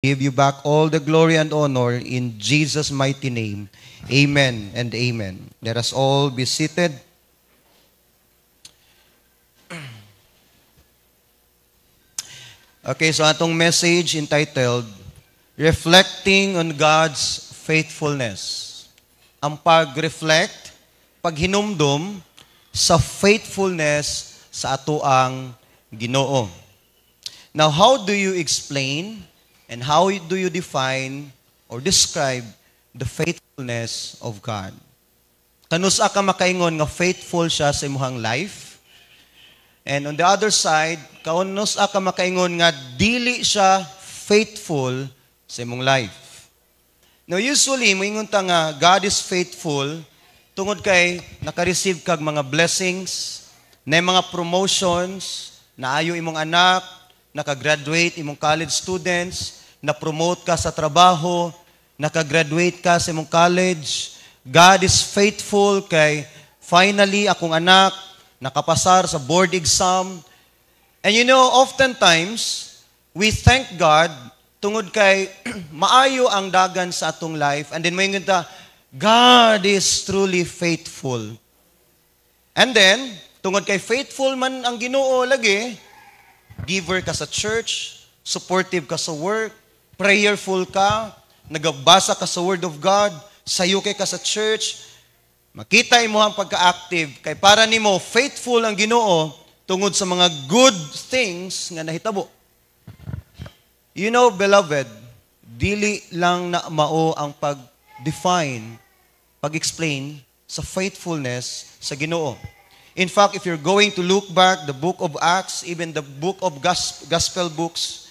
Give you back all the glory and honor in Jesus' mighty name. Amen and amen. Let us all be seated. Okay, so atong message entitled Reflecting on God's Faithfulness. Ang pag-reflect, paghinumdum sa faithfulness sa atoang Ginoo. Now, how do you explain and how do you define or describe the faithfulness of God? Kanusa ka makaingon nga faithful siya sa imong life? And on the other side, kanusa ka makaingon nga dili siya faithful sa imong life? Now, usually, moingon ta nga God is faithful tungod kay naka-receive kag mga blessings, na mga promotions, naayo imong anak, nakagraduate imong college students, na-promote ka sa trabaho, nakagraduate ka sa imong college. God is faithful kay finally akong anak nakapasar sa board exam. And oftentimes, we thank God tungod kay maayo ang dagan sa atong life. And then moingon ta, "God is truly faithful." And then, tungod kay faithful man ang Ginoo lagi, giver ka sa church, supportive ka sa work, prayerful ka, nagabasa ka sa Word of God, sayo kay ka sa church, makita imo ang pagka-active, kay para nimo faithful ang Ginoo tungod sa mga good things nga nahitabo. Beloved, dili lang na mao ang pag-define, pag-explain sa faithfulness sa Ginoo. In fact, if you're going to look back the book of Acts, even the book of gospel books,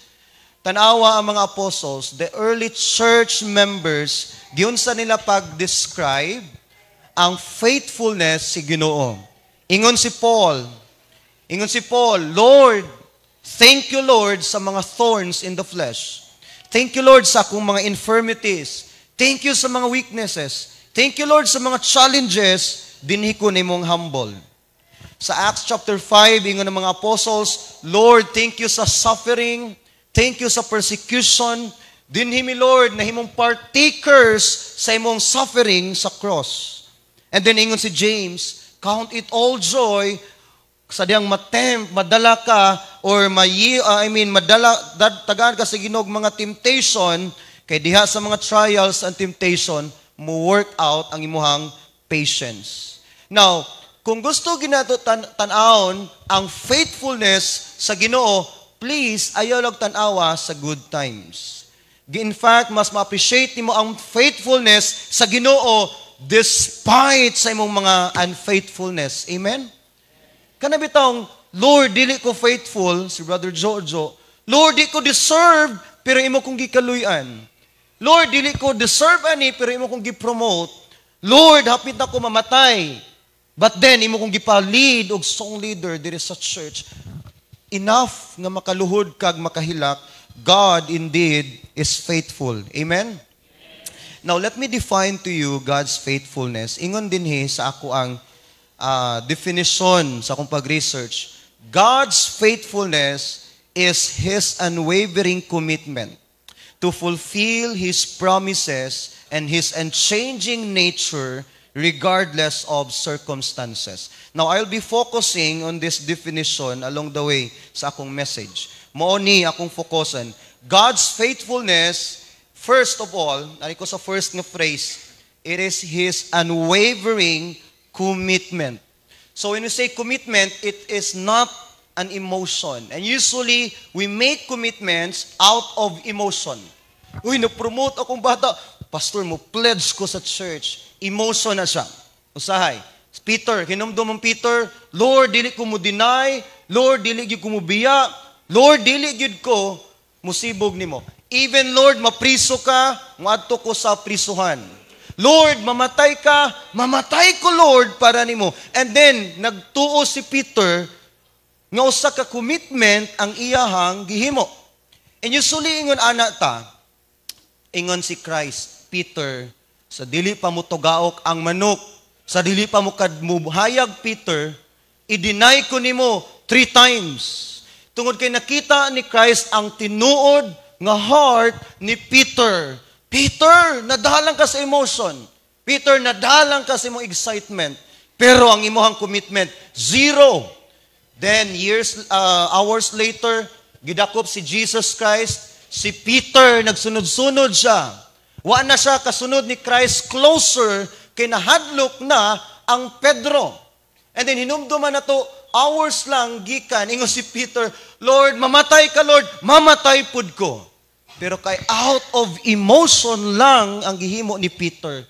tanawa ang mga apostles, the early church members, giunsa nila pag-describe ang faithfulness si Ginoo. Ingon si Paul, "Lord, thank you, Lord, sa mga thorns in the flesh. Thank you, Lord, sa akong mga infirmities. Thank you sa mga weaknesses. Thank you, Lord, sa mga challenges, dinhi ko nimong humble." Sa Acts chapter 5, ingon ng mga apostles, "Lord, thank you sa suffering, thank you sa persecution, dinhi mi, Lord, na himong partakers sa imong suffering sa cross." And then ingon si James, "Count it all joy sa diyang matempt, madala ka, or may, I mean, madala, tagaan ka sa Ginoo mga temptation, kay diha sa mga trials and temptation, mo work out ang imuhang patience." Now, kung gusto ginato tan-awon ang faithfulness sa Ginoo, please ayaw lang tan-awa sa good times. In fact, mas ma-appreciate nimo ang faithfulness sa Ginoo despite sa imong mga unfaithfulness. Amen? Kana bitawng, "Lord, dili ko faithful," si Brother Jojo. "Lord, di ko deserve, pero imo kong gikaluyan. Lord, dili ko deserve ani, pero imo kong gi-promote. Lord, hapit ako mamatay. But then, imo kong gipa-lead og song leader diri sa church." Enough nga makaluhod kag makahilak, God indeed is faithful. Amen? Now, let me define to you God's faithfulness. Ingon dinhi sa ako ang definition sa akong pag-research. God's faithfulness is His unwavering commitment to fulfill His promises and His unchanging nature regardless of circumstances. Now, I'll be focusing on this definition along the way sa akong message. Mao ni akong focusan. God's faithfulness, first of all, ari ko sa first nga phrase, it is His unwavering commitment. So when we say commitment, it is not an emotion. And usually, we make commitments out of emotion. "Uy, na-promote akong bata. Pastor, mo pledge ko sa church." Emotion na siya. Usahay. Peter, hinumdum mong Peter, "Lord, dili ko mo deny. Lord, dili gyud ko mo biya. Lord, dili gyud ko musibog nimo. Even Lord, mapriso ka, muadto ko sa prisuhan. Lord, mamatay ka, mamatay ko, Lord, para nimo." And then, nagtuo si Peter nga usa ka commitment ang iyahang gihimo. And usually, ingon ana ta, ingon si Christ, "Peter, sa dili pa mo tugaok ang manok, sa dili pa mo kadmuhayag, Peter, i-deny ko nimo three times." Tungod kay nakita ni Christ ang tinuod nga heart ni Peter. Peter, nadalang ka sa emotion. Peter, nadalang ka sa imong excitement. Pero ang imong commitment, zero. Then, hours later, gidakop si Jesus Christ, si Peter, nagsunod-sunod siya. Wa na siya kasunod ni Christ closer, kay nahadlok na ang Pedro. And then, hinumduman na to, hours lang gikan, ingon si Peter, "Lord, mamatay ka, Lord, mamatay pud ko." Pero kay out of emotion lang ang gihimo ni Peter.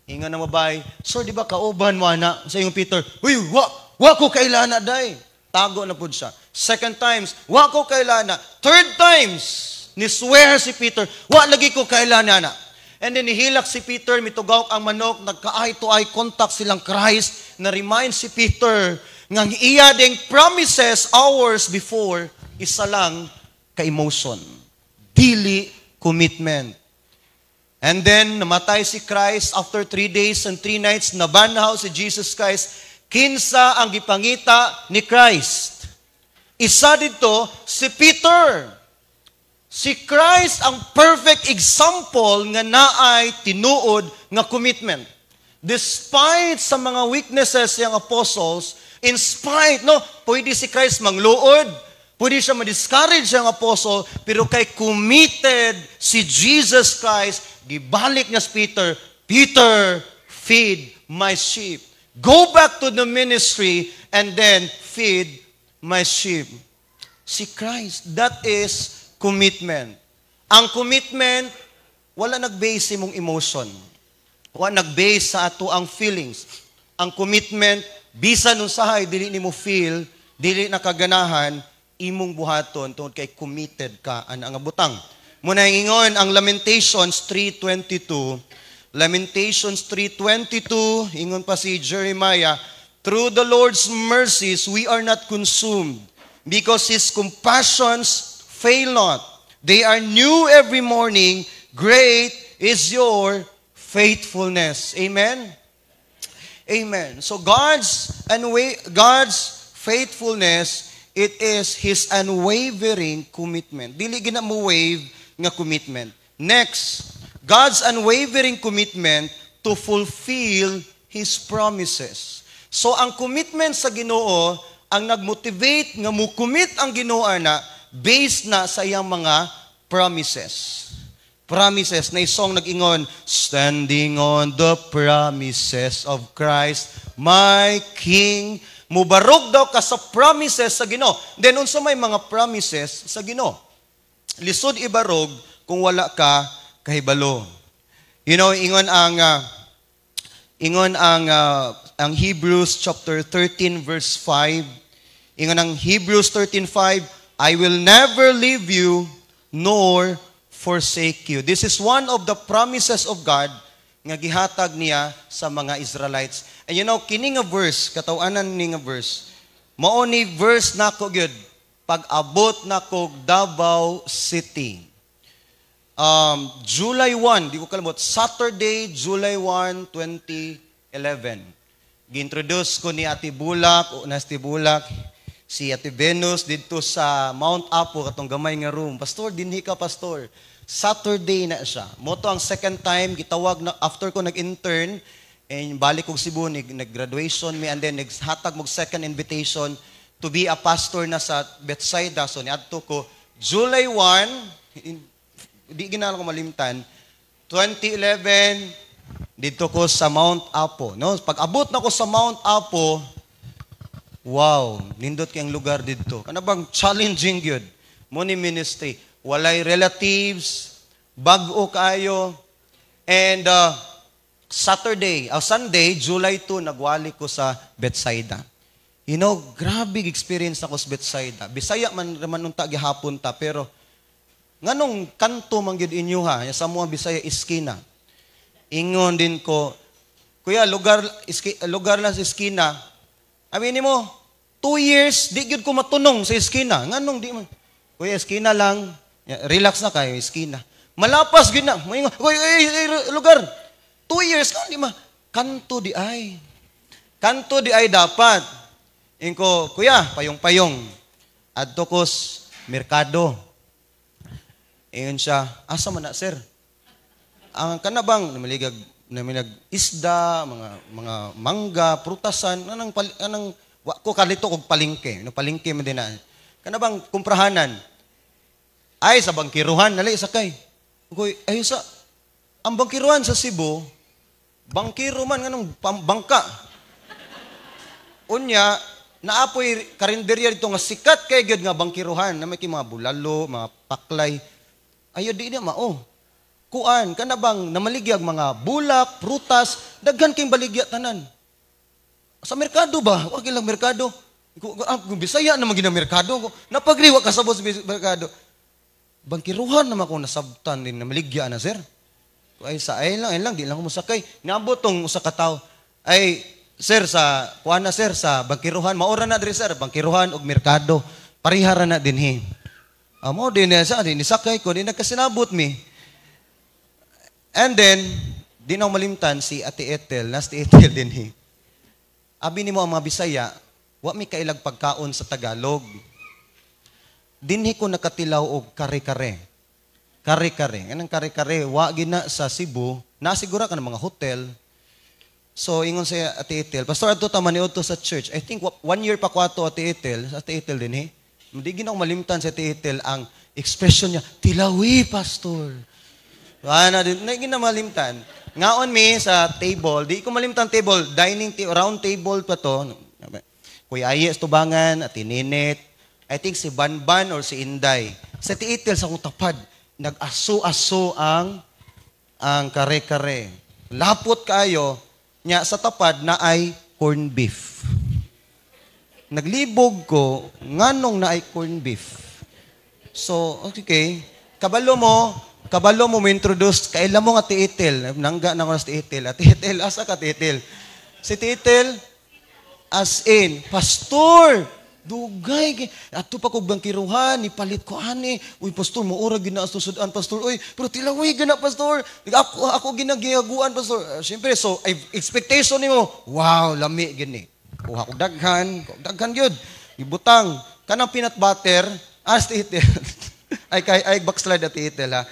Ingon ang babae, "Sir, di ba kauban mo ana?" Sa ingon Peter, "Uy, wa ko kaila ana day." Tago na pud siya. Second times, "Wa ko kaila ana." Third times, ni swear si Peter, "Wa lagi ko kaila ana." And then nihilak si Peter, mitugawk ang manok, nagka-eye to eye contact silang Christ, na remind si Peter nga ang iya ding promises hours before, isa lang ka-emotion. Dili commitment. And then, namatay si Christ after 3 days and 3 nights, nabanhaw si Jesus Christ. Kinsa ang gipangita ni Christ? Isa dito, si Peter. Si Christ ang perfect example nga naay tinuod nga commitment. Despite sa mga weaknesses siyang apostles, in spite, no, pwede si Christ mangluod, pwede siya ma-discourage siyang apostle, pero kay committed si Jesus Christ, gibalik niya si Peter, "Peter, feed my sheep. Go back to the ministry and then feed my sheep." Si Christ, that is commitment. Ang commitment, wala nag-base imong emotion. Wala nag-base sa ato ang feelings. Ang commitment, bisan unsahay, dili nimo feel, dili nakaganahan, imong buhaton tungod kay committed ka ana nga butang. Muna ingon ang Lamentations 3:22. Lamentations 3:22, ingon pa si Jeremiah, "Through the Lord's mercies we are not consumed, because His compassions fail not. They are new every morning. Great is your faithfulness." Amen? Amen. So God's faithfulness, it is His unwavering commitment. Dili gina mo wave nga commitment. Next, God's unwavering commitment to fulfill His promises. So ang commitment sa Ginoo ang nagmotivate nga mo commit ang Ginoo na based na sa iyang mga promises. Promises na song nag-ingon, "Standing on the promises of Christ, my King." Mubarog daw ka sa promises sa Ginoo. Then unsa may mga promises sa Ginoo? Lisod ibarog kung wala ka kahibalo. Ingon ang Hebrews chapter 13 verse 5. Ingon ang Hebrews 13:5, "I will never leave you nor forsake you." This is one of the promises of God nga gihatag niya sa mga Israelites. And kini nga verse, katawanan ni nga verse, mao ni verse nako gyud pag-abot nako Davao City. July 1, di ko kalimot, Saturday, July 1, 2011. Gi-introduce ko ni Ate Bulak, o na si Bulak, si Ate Venus dito sa Mount Apo, katong gamay nga room. "Pastor, dinhi ka, Pastor." Saturday na siya. Mao to ang second time gitawag na after ko nag-intern and balik kog Cebu, nag-graduation mi and then naghatag mo second invitation to be a pastor na sa Bethsaida. So niadto ko July 1, di ginala ko malimtan, 2011, dito ko sa Mount Apo. No? Pag abot na ko sa Mount Apo, wow, nindot kayong lugar dito. Ano bang challenging yun? Mo ni ministry. Walay relatives, bag-o kayo. And Saturday, Sunday, July 2, nagwali ko sa Bethsaida. Grabe experience ako sa Bethsaida. Bisaya man man unta gihapon ta, pero nganong kanto man gyud inyo ha, sa mga Bisaya iskina. Ingon din ko, "Kuya, lugar lang sa iskina." Aminin mo, 2 years, di gyud ko matunong sa iskina. Nganong di man? "Kuya, iskina lang. Relax na kayo, iskina." Malapas gyud na. Moingon, "Kuya, ay, ay, lugar." 2 years, ka, di ma. Kanto di ay. Kanto di ay dapat. Inko, "Kuya, payong-payong." Adto kos merkado. Ingon siya, "Asa man na, sir?" Ang kanabang namaligag namilag isda, mga mangga, prutasan, anang wa ko kalito og palengke, no, palengke man din na. Kanabang kumprahanan. Ay, sa bangkiruhan, nali sakay. Koy, ay sa ang bangkiruhan sa Cebu, bangkiro man, nganong bangka? Unya, naapoy karinderya dito nga sikat kay gyud nga bangkiruhan, na may kay mga bulalo, mga paklay. Ayo di na mao. Kuan, kana bang namaligyag mga bulak, prutas, daghan kay baligya tanan. Sa merkado ba? Wa lang merkado. Kung Bisaya naman gina merkado, napagriwa ka sa merkado. Bangkiruhan naman ko nasabtan din namaligya na, sir. Ay sa ay lang di lang ko mosakay. Niabot tong usa ka tawo. "Ay sir, sa kuan na, sir, sa bangkiruhan, maora na diri, sir, bangkiruhan og merkado. Parihara na dinhi." Amo din na sa din nisakay ko, di nagkasinabot mi. And then, di na malimtan si Ate Ethel, nas Ate Ethel dinhi. Abi nimo ang mga Bisaya, wa mi kailag pagkaon sa Tagalog. Dinhi ko nakatilaw og kare-kare. Kare-kare. Anong kare-kare? Wa gina sa Cebu, nasigura ka ng mga hotel. So, ingon sa Ate Ethel, "Pastor, adto ta maniud to sa church." I think one year pa ko ato, Ate Ethel, sa Ate Ethel din eh. Hindi gina ko malimtan sa Ate Ethel ang expression niya, "Tilawi, Pastor." Ana din, na gina malimtan. Ngaon mi sa table, di ko malimtan table, dining round table pa to. Kuya Aye tubangan, Ate Ninit, I think si Banban or si Inday. Sa Ate Ethel sa akong tapad, nag-aso-aso ang kare-kare. Lapot kaayo, nya sa tapad na ay corned beef. Naglibog ko, nganong na ay corned beef. So, okay, kabalo mo mo introduce, kaila mo nga Ate Ethel, nangga na ko sa Ate Ethel. "Ate Ethel, asa ka, Ate Ethel?" Si Ate Ethel, as in, "Pastor, dugay, ato pa kog bangkiruhan, ipalit ko ani. Uy, Pastor, maura gina susudan, Pastor. Uy, pero tilaway gina, Pastor. Ako ginagiyaguan, Pastor." Siyempre, so, ay, expectation nimo, wow, lami gini. Kuha kog daghan, kog daghan gyud. Ibutang, kanang peanut butter, as Ate Ethel. Ay, kay, ay, backslide Ate Ethel, ha.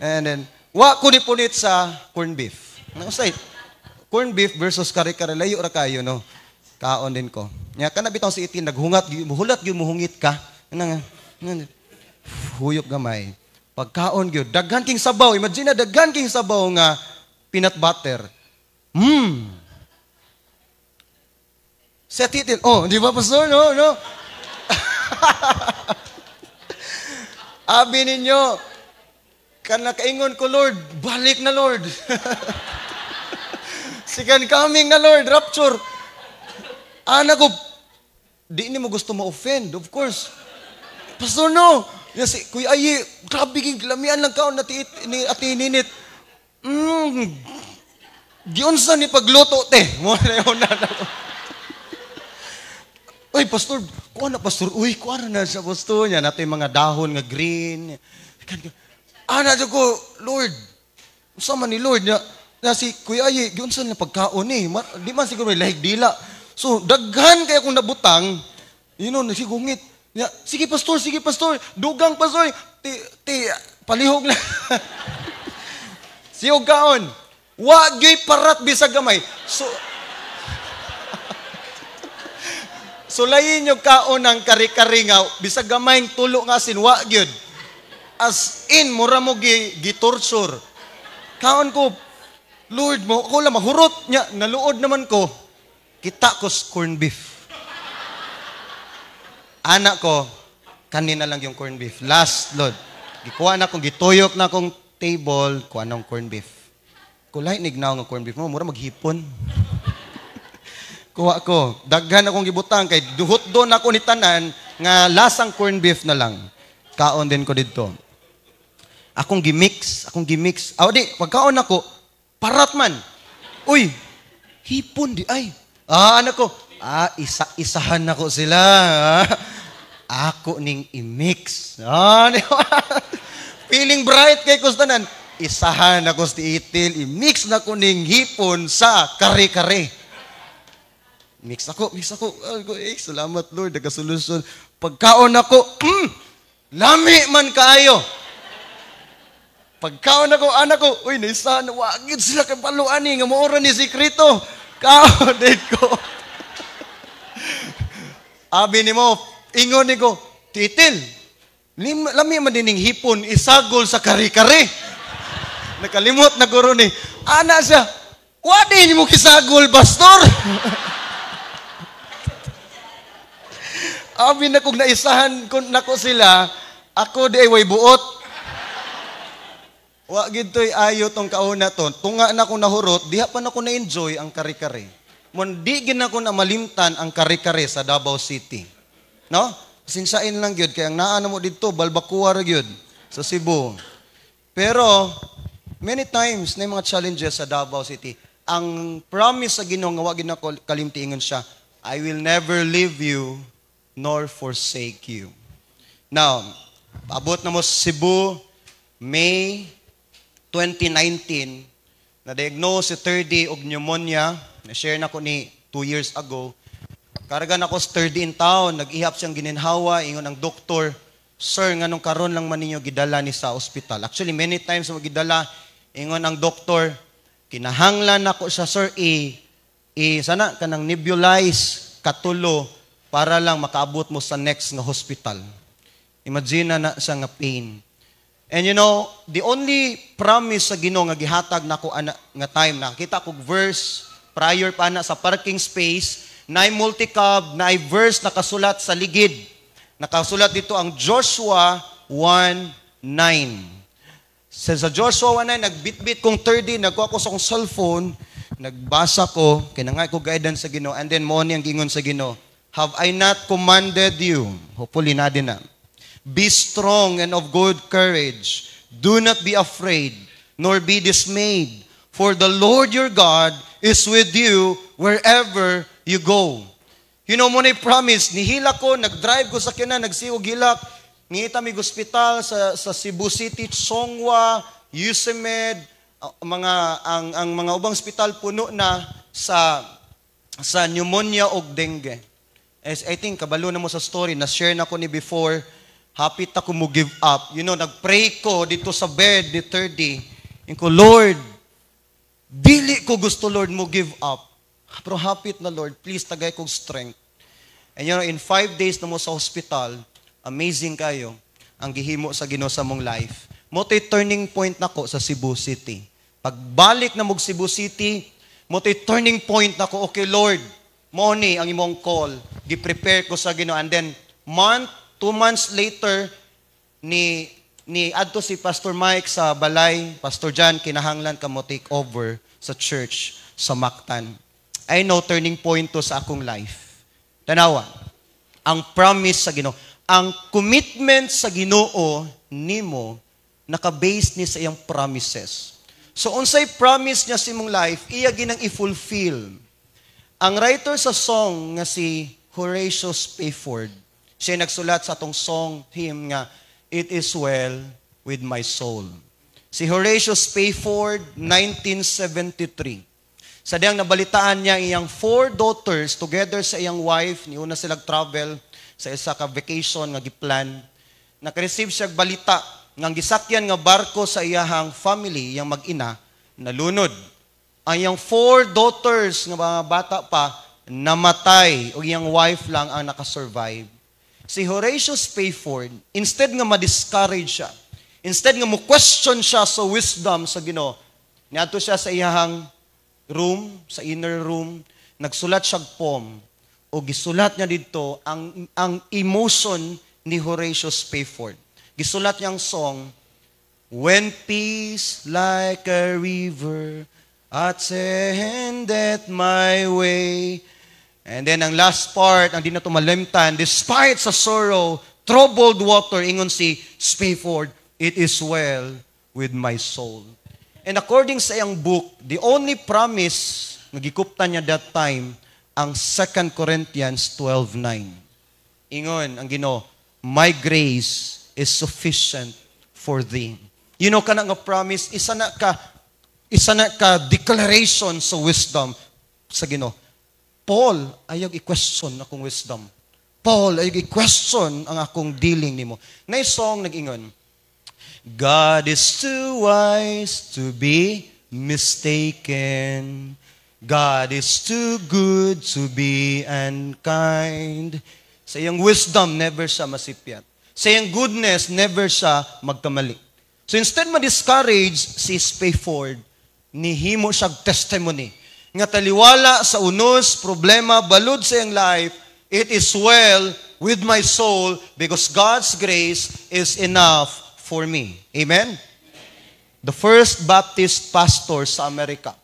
And then, wa ko ni punit sa corned beef. Ano say? Corned beef versus kare-kare, layo ra kayo, no? Kaon din ko. Nya kana bitaw si Ethel naghungat, muhulat gyud muhungit ka. Ano nga? Huyop gamay. Pagkaon gyud, daghan king sabaw. Imagine na daghan king sabaw nga peanut butter. Sa Ethel, oh, di ba, Pastor? No, no. Abi ninyo, kana kaingon ko, "Lord, balik na, Lord. Second coming na, Lord, rapture." Ana ko, di ni mo gusto ma-offend, of course. "Pastor, no." Yes, Kuya Ayi, grabe king lamian lang kaon na ni Ate Ninit. Giunsa ni pagluto te. Mo na yun na. "Uy, Pastor, kuha na, Pastor. Uy, kuha na sa pastor niya. Nato yung mga dahon nga green." Ana ko, "Lord, unsa man ni Lord niya?" Na si Kuya Ayi, giunsa na pagkaon ni. Di man siguro may lahig dila. So, daghan kaya kung nabutang, nasigungit. Ya, "Sige, Pastor, sige, Pastor, dugang, Pastor, ti, ti, palihog na." Siyog kaon. Wa gyoy parat bisag gamay. So, sulayin nyo kaon ng kare-kare nga, bisag gamay tulo nga asin, wa gyud. As in, mura mo gi-torture. Kaon ko, Lord, mo ko lang mahurot niya, naluod naman ko, kita ko corned beef. Anak ko, kanina lang yung corned beef. Last, Lord. Gikuha na kong, gituyok na kong table, kuha ng corned beef. Kulay nignaw nga corned beef mo, mura maghipon. Kuha ko. Daghan akong gibutang, kay duhot doon ako ni tanan, nga lasang corned beef na lang. Kaon din ko dito. Akong gimix, akong gimix. Aw di, pagkaon ako, parat man. Uy, hipon di ay. Ah, anak ko, isa-isahan nako sila. Ako ning i-mix. Ah, di ba? Feeling bright kay kustanan. Isahan ako si Itil, i-mix na ko ning hipon sa kare-kare. Mix ako, mix ako. Ay, salamat Lord, nagkasolusyon. Pagkaon ako, lami man kaayo. Pagkaon ako, anak ko, uy, naisahan, wa gyud sila kabalo ani nga mao ra ni sikreto. Kaon din ko. Abi nimo, ingon ni ko, titil. Lami man dining hipon isagol sa kare-kare. Nakalimot na guro ni. Ana siya, wa din mo kisagol, pastor. Abi na kung naisahan ko nako sila, ako di ay way buot. Wa gid toy ayo tong kauna to. Tunga na ko nahurot, diha pa na ko na-enjoy ang kare-kare. Mon di gid na ko na malimtan ang kare-kare sa Davao City. No? Sinsain lang gyud kay ang naa na mo didto balbakuwa ra gyud sa Cebu. Pero many times na mga challenges sa Davao City. Ang promise sa Ginoo nga wa gid nako kalimti, ingon siya, "I will never leave you nor forsake you." Now, paabot na mo sa Cebu, May 2019, na-diagnose si 30 og pneumonia. Na-share na ko ni 2 years ago. Karga na ko sa 30 in town, nag-ihap siyang gininhawa, ingon ang doktor, "Sir, nganong karon lang man ninyo gidala ni sa ospital?" Actually, many times mo gidala, ingon ang doktor, kinahanglan nako siya, sir, i sana kanang nebulize katulo para lang makaabot mo sa next nga hospital. Imagine na na siya nga pain. And the only promise sa Ginoo nga gihatag nako ana nga time, nakita kog verse prior pa na sa parking space, na multicab, na verse nakasulat sa ligid. Nakasulat dito ang Joshua 1:9. Sa Joshua 1:9, nagbitbit kong 30, nagkuha ko sa akong cellphone, nagbasa ko, kinangay ko guidance sa Ginoo, and then mo ni ang gingon sa Ginoo, "Have I not commanded you?" Hopefully na din na. "Be strong and of good courage. Do not be afraid, nor be dismayed, for the Lord your God is with you wherever you go." Mo na promise, nihilak ko, nag-drive ko sa kina, nagsiog hilak, ngita mig ospital sa Cebu City, Chong Hua, USAMED, mga ang mga ubang ospital puno na sa pneumonia og dengue. As I think kabalo na mo sa story na share na ko ni before, hapit ako mo give up. Nagpray ko dito sa bed ni 30. Inko, "Lord, dili ko gusto, Lord, mo give up. Pero hapit na, Lord, please tagay kog strength." And in 5 days na mo sa hospital, amazing kayo ang gihimo sa Ginoo sa mong life. Mo to'y turning point nako sa Cebu City. Pagbalik na mog Cebu City, mo to'y turning point nako, "Okay Lord, mo ni ang imong call." Gi-prepare ko sa Ginoo. And then, month, 2 months later, ni adto si Pastor Mike sa balay, "Pastor John, kinahanglan ka mo take over sa church sa Mactan." I know turning point to sa akong life. Tanawa, ang promise sa Ginoo, ang commitment sa Ginoo nimo naka-base ni sa iyang promises. So unsay promise niya sa imong life, iya ginang i-fulfill. Ang writer sa song nga si Horatio Spafford, siya nagsulat sa atong song hymn nga "It Is Well with My Soul." Si Horatio Spafford, 1973. Sa diyang nabalitaan niya iyang four daughters together sa iyang wife, niuna sila travel sa isa ka vacation nga giplan. Naka-receive siya balita nga ang gisakyan nga barko sa iyahang family, iyang mag-ina, nalunod. Ang iyang four daughters nga mga bata pa namatay ug iyang wife lang ang nakasurvive. Si Horatio Spafford, instead nga ma-discourage siya, instead nga mo question siya sa wisdom sa Ginoo, niadto siya sa iyahang room, sa inner room, nagsulat siya poem, o gisulat niya dito ang emotion ni Horatio Spafford. Gisulat niya ang song, "When peace like a river attendeth my way." And then ang last part, ang di na malimtan, "Despite sa sorrow, troubled water," ingon si Spafford, "it is well with my soul." And according sa iyang book, the only promise nga gikuptan niya that time, ang 2 Corinthians 12:9. Ingon ang Ginoo, "My grace is sufficient for thee." Kana nga promise, isa na ka declaration sa wisdom sa Ginoo. Paul, ayaw i-question akong wisdom. Paul, ayaw i-question ang akong dealing nimo. Na song nag-ingon, God is too wise to be mistaken. God is too good to be unkind. Sa iyang wisdom, never siya masipyat. Sa iyang goodness, never siya magkamali. So instead ma-discourage si Spafford, nihimo siya testimony nga taliwala sa unos, problema, balud sa iyang life, it is well with my soul because God's grace is enough for me. Amen? The first Baptist pastor sa Amerika,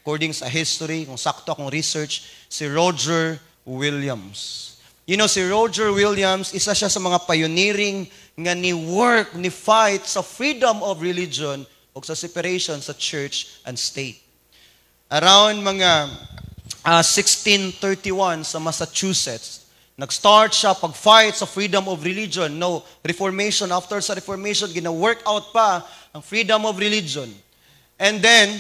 according sa history, kung sakto akong research, si Roger Williams. Si Roger Williams, isa siya sa mga pioneering nga ni work, ni fight sa freedom of religion o sa separation sa church and state. Around mga 1631 sa Massachusetts, nag-start siya pag-fight sa freedom of religion. No, Reformation, after sa Reformation, gina-work out pa ang freedom of religion. And then,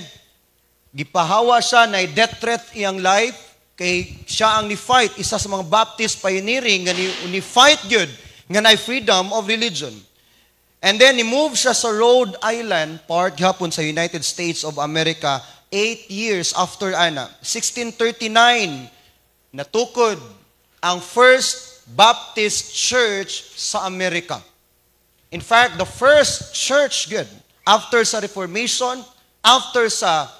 gipahawa siya na death threat iyang life, kay siya ang ni-fight, isa sa mga Baptist pioneering nga ni-fight gyud nga na freedom of religion. And then, ni-move siya sa Rhode Island, part gihapon sa United States of America, 8 years after ana. 1639, natukod ang first Baptist Church sa Amerika. In fact, the first church good after sa Reformation, after sa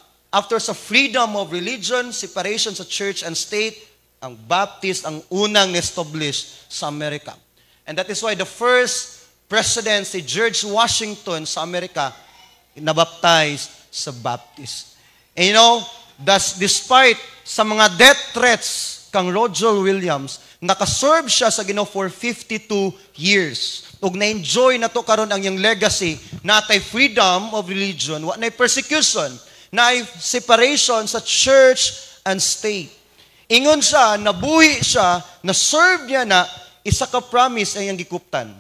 freedom of religion, separation sa church and state, ang Baptist ang unang establish sa Amerika. And that is why the first president, si George Washington sa Amerika, nabaptized sa Baptist. And thus, despite sa mga death threats kang Roger Williams, nakaserve siya sa Ginoo for 52 years. Ug na-enjoy na to karon ang iyang legacy, natay freedom of religion, wa nay persecution, na separation sa church and state. Ingon siya, nabuhi siya, na-serve niya na isa ka promise ang iyang gikuptan.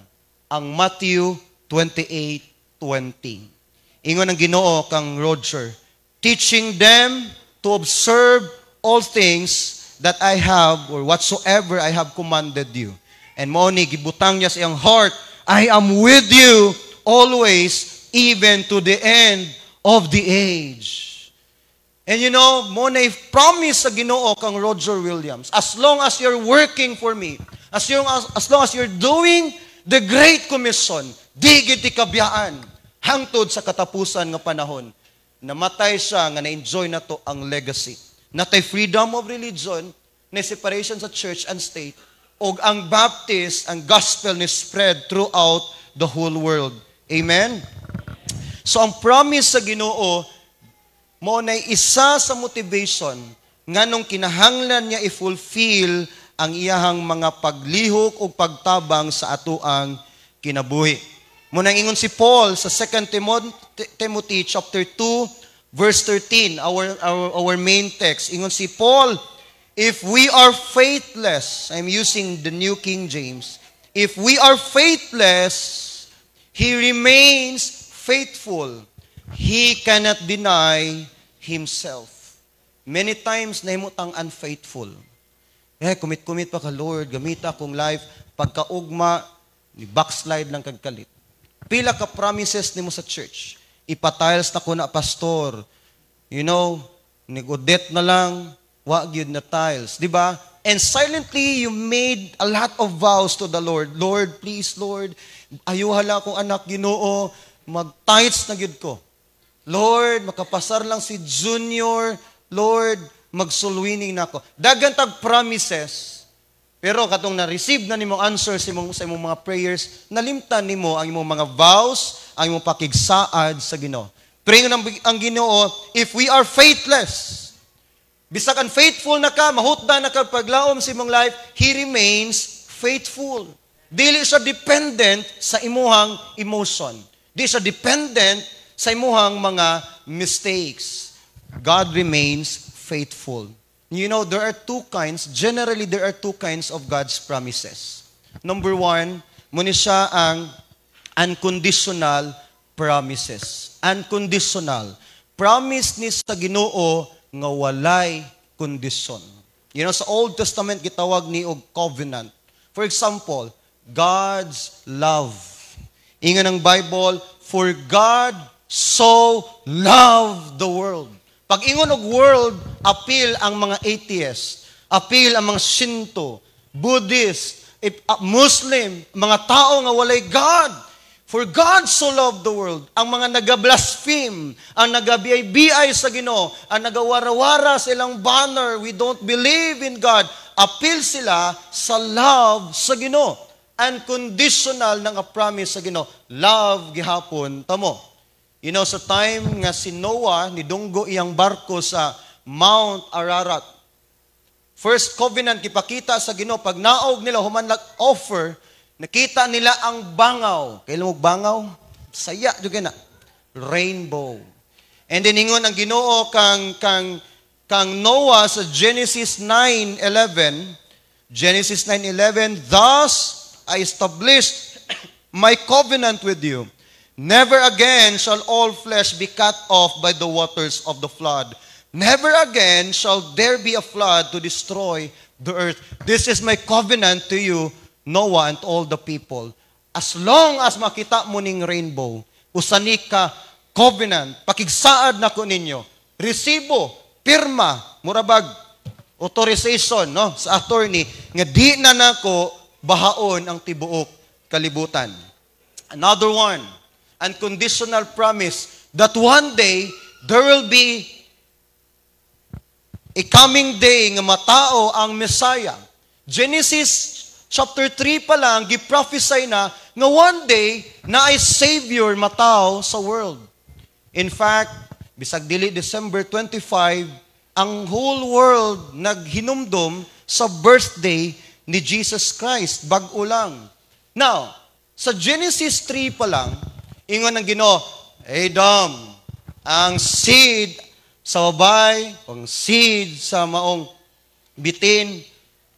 Ang Matthew 28:20. Ingon ang Ginoo kang Roger, "Teaching them to observe all things that I have or whatsoever I have commanded you." And mo ni gibutang niya sa iyang heart, "I am with you always, even to the end of the age." And mo na promise sa Ginoo kang Roger Williams, "As long as you're working for me, as long as you're doing the Great Commission, di gid kabiyaan hangtod sa katapusan nga panahon." Namatay siya nga na-enjoy na to ang legacy. Natay freedom of religion, na separation sa church and state, og ang Baptist, ang gospel ni spread throughout the whole world. Amen? So ang promise sa Ginoo mo na isa sa motivation nganong kinahanglan niya i-fulfill ang iyahang mga paglihok o pagtabang sa atoang kinabuhi. Mo nang ingon si Paul sa 2 Timothy chapter 2 verse 13, our main text. Ingon si Paul, "If we are faithless," I'm using the New King James, "if we are faithless, he remains faithful. He cannot deny himself." Many times nahimo tang unfaithful. Eh, commit-commit pa ka, "Lord, gamita akong life." Pagkaugma, ni backslide lang kag kalit. Pila ka promises nimo sa church. "Ipatiles na ko na, Pastor." Nigudet na lang, wa gyud na tiles, di ba? And silently, you made a lot of vows to the Lord. "Lord, please, Lord, ayuha lang akong anak, Ginoo, mag-tithes na gyud ko. Lord, makapasar lang si Junior. Lord, mag-soul winning na ako." Daghan tag promises. Pero katong na-receive na nimo answer sa imong mga prayers, nalimtan nimo ang imong mga vows, ang imong pakigsaad sa Ginoo. Pero ingon ang Ginoo, if we are faithless, bisag unfaithful na ka, mahutda na ka paglaom sa imong life, He remains faithful. Dili siya dependent sa imuhang emotion. Di siya dependent sa imuhang mga mistakes. God remains faithful. There are two kinds, generally there are two kinds of God's promises. Number one, muni siya ang unconditional promises. Unconditional. Promise ni sa Ginoo nga walay kondisyon. Sa Old Testament gitawag ni og covenant. For example, God's love. Ingon ang Bible, "For God so loved the world." Pag ingon og world, appeal ang mga atheist, appeal ang mga Shinto, Buddhist, Muslim, mga tao nga walay God. For God so loved the world. Ang mga naga-blaspheme, ang nagabiyay-biyay sa Ginoo, ang nagawarawara sa ilang banner, "We don't believe in God." Appeal sila sa love sa Ginoo. Unconditional nga promise sa Ginoo. Love gihapon tamo. Sa time nga si Noah nidunggo iyang barko sa Mount Ararat. First covenant gipakita sa Ginoo, pag naog nila human offer, nakita nila ang bangaw. Kailan mo bangaw? Saya jud na. Rainbow. And then ingon ang Ginoo kang Noah sa Genesis 9:11, Genesis 9:11, "Thus I established my covenant with you. Never again shall all flesh be cut off by the waters of the flood. Never again shall there be a flood to destroy the earth. This is my covenant to you, Noah, and all the people." As long as makita mo ning rainbow, usa ni ka covenant, pakigsaad nako ninyo, resibo, pirma, murabag, authorization, no, sa attorney, nga di na nako bahaon ang tibuok kalibutan. Another one, unconditional promise that one day there will be a coming day nga matao ang Messiah. Genesis chapter 3 pa lang, gi-prophesy na nga one day na ay Savior matao sa world. In fact, bisag dili December 25, ang whole world naghinumdum sa birthday ni Jesus Christ, bag-o lang. Now, sa Genesis 3 pa lang, ingon ng Ginoo, "Adam, ang seed sa babay, ang seed sa maong bitin,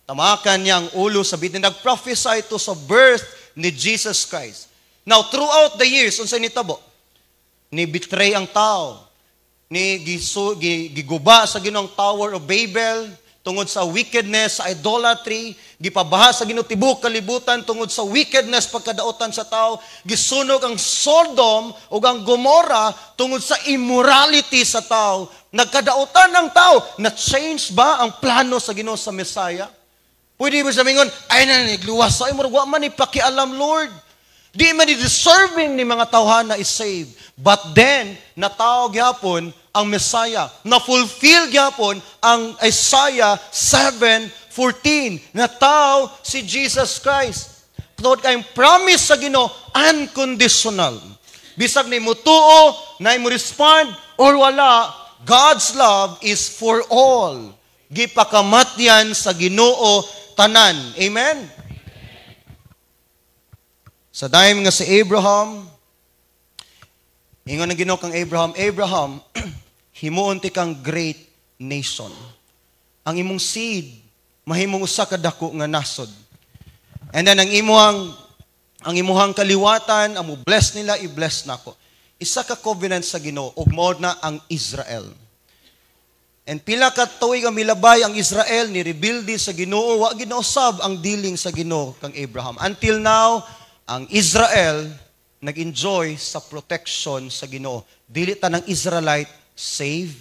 tamakan niya ang ulo sa bitin." Nag-prophesy ito sa birth ni Jesus Christ. Now, throughout the years, unsa nitabo? Ni betray ang tao. Ni gisu, giguba sa Ginoong Tower of Babel tungod sa wickedness, sa idolatry, gipabaha sa Ginoo tibuok kalibutan tungod sa wickedness, pagkadaotan sa tao, gisunog ang Sodom ug ang Gomorrah tungod sa immorality sa tao. Nagkadaotan ng tao. Na-change ba ang plano sa Ginoo sa Messiah? Pwede ba sa mingon, "Ay na, nagluwas sa imo, wa man ni pakialam, Lord. Di man ni deserving ni mga tawhana i-save." But then, natawo gyapon ang Messiah. Na-fulfill gyapon ang Isaiah 7:14. Natawo si Jesus Christ. Tungod kay promise sa Ginoo, unconditional. Bisag na mo tuo, na mo respond, or wala, God's love is for all. Gipakamatyan sa Ginoo tanan. Amen? Sa time nga si Abraham, ingon ang Ginoo kang Abraham, "Abraham, himuon ti kang great nation. Ang imong seed mahimong usa ka dako nga nasod. And then ang imuhang kaliwatan, ang mo bless nila, i-bless nako." Isa ka covenant sa Ginoo ug mao na ang Israel. And pila ka tuig ang milabay ang Israel ni rebelde sa Ginoo, wa ginausab ang dealing sa Ginoo kang Abraham. Until now, ang Israel nag-enjoy sa protection sa Ginoo. Dili ta ng Israelite save,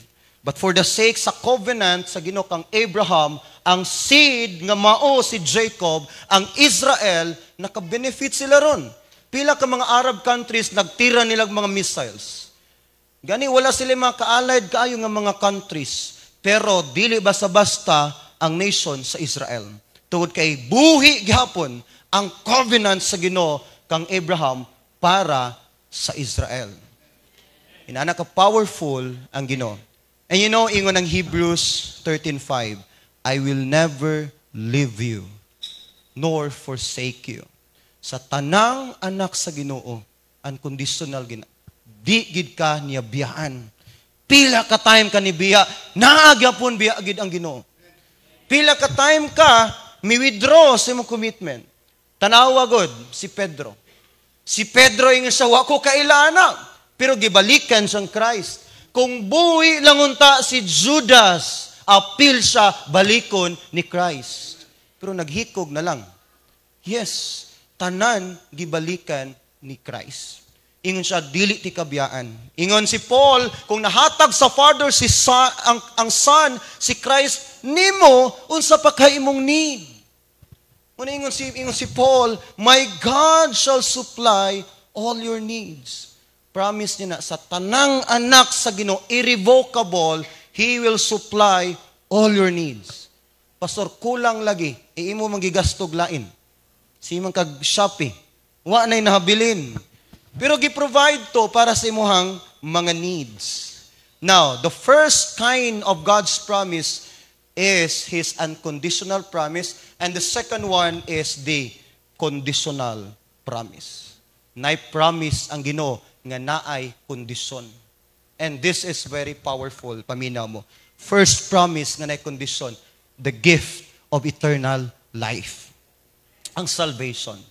but for the sake sa covenant sa Ginoo kang Abraham, ang seed nga mao si Jacob, ang Israel, naka-benefit sila ron. Pila ka mga Arab countries nagtira nilang mga missiles. Gani wala sila mga ka-allied kaayo nga mga countries. Pero dili basta-basta ang nation sa Israel. Tungod kay buhi gihapon ang covenant sa Ginoo kang Abraham para sa Israel. Inana ka powerful ang Ginoo. And ingon ng Hebrews 13:5, "I will never leave you nor forsake you." Sa tanang anak sa Ginoo, unconditional gina. Di gid ka niya biyaan. Pila ka time ka ni biya, naa gyapon biya gid ang Ginoo. Pila ka time ka mi withdraw sa imong commitment. Tanawa god si Pedro. Si Pedro ingon siya, "Wa ko kaila ana." Pero gibalikan siyang Christ. Kung buhi lang unta si Judas, apil siya balikon ni Christ. Pero naghikog na lang. Yes, tanan gibalikan ni Christ. Ingon siya, dili ti kabiyaan. Ingon si Paul, kung nahatag sa Father si sa, ang Son, si Christ, nimo, unsa pa kay imong need? Muna ingon si Paul, "My God shall supply all your needs." Promise niya na sa tanang anak sa Ginoo, irrevocable, He will supply all your needs. "Pastor, kulang lagi." Imo manggigastog lain. Si man kag Shopee. Wa na'y nahabilin. Pero gi-provide to para sa imuhang mga needs. Now, the first kind of God's promise is His unconditional promise, and the second one is the conditional promise. Nay promise ang Ginoo nga naay kondisyon. And this is very powerful, paminaw mo. First promise nga naay kondisyon, the gift of eternal life. Ang salvation.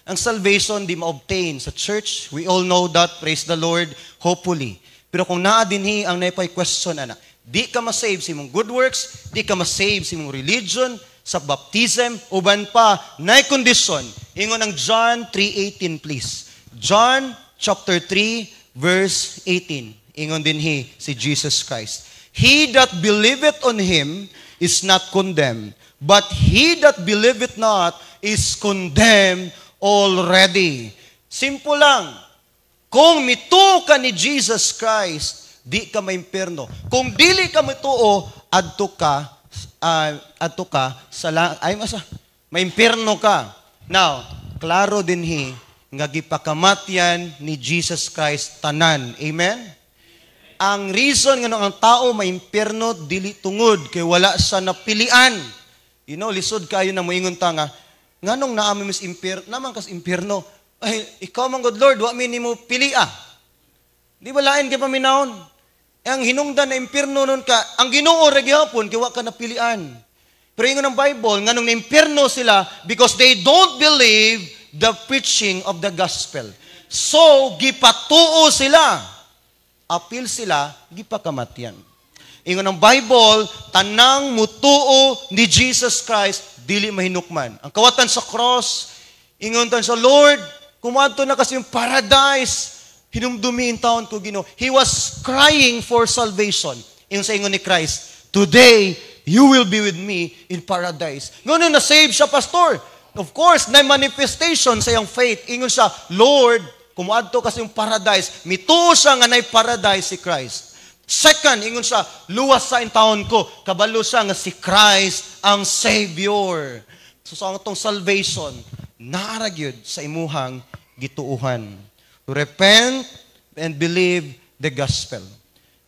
Ang salvation di ma-obtain sa church. We all know that, praise the Lord, hopefully. Pero kung naa dinhi ang naipay question ana, di ka ma-save sa imong good works, di ka ma-save sa imong religion, sa baptism, uban pa, naay kondisyon. Ingon ang John 3:18, please. John chapter 3, verse 18. Ingon dinhi si Jesus Christ. "He that believeth on Him is not condemned, but he that believeth not is condemned already." Simple lang. Kung mituo ka ni Jesus Christ, di ka maimpierno. Kung dili ka mituo, adto ka sa ay masa maimpierno ka. Now, klaro dinhi nga gipakamatyan ni Jesus Christ tanan. Amen? Ang reason nga ang tao maimpierno dili tungod kay wala sa napilian. Lisod kayo na moingon ta nga nganong naa mi mas naman kas impierno. Ay, ikaw man God Lord, wa mi nimo pili ah. Di ba lain kay paminawon? Eh, ang hinungdan na impierno nun ka, ang Ginoo ra gihapon kay wa ka napilian. Pero ingon ang Bible, nganong na-impierno sila because they don't believe the preaching of the gospel. So, gipatuo sila. Apil sila, gipakamatyan. Ingon ang Bible, tanang mutuo ni Jesus Christ, dili mahinukman. Ang kawatan sa cross, ingon tan sa Lord, kumadto na kasi yung paradise, hinumdumi intawon ko Ginoo. He was crying for salvation. Ingon sa ingon ni Christ, "Today, you will be with me in paradise." Ngunit na-save siya, pastor. Of course, na manifestation sa iyang faith. Ingon siya, "Lord, kumuadto kasi yung paradise." Mituo siya nga nay paradise si Christ. Second, ingon siya, "Luwas sa intawon ko." Kabalo siya nga si Christ ang Savior. So sa atong salvation, naa ra gyud sa imuhang gituuhan. To repent and believe the gospel.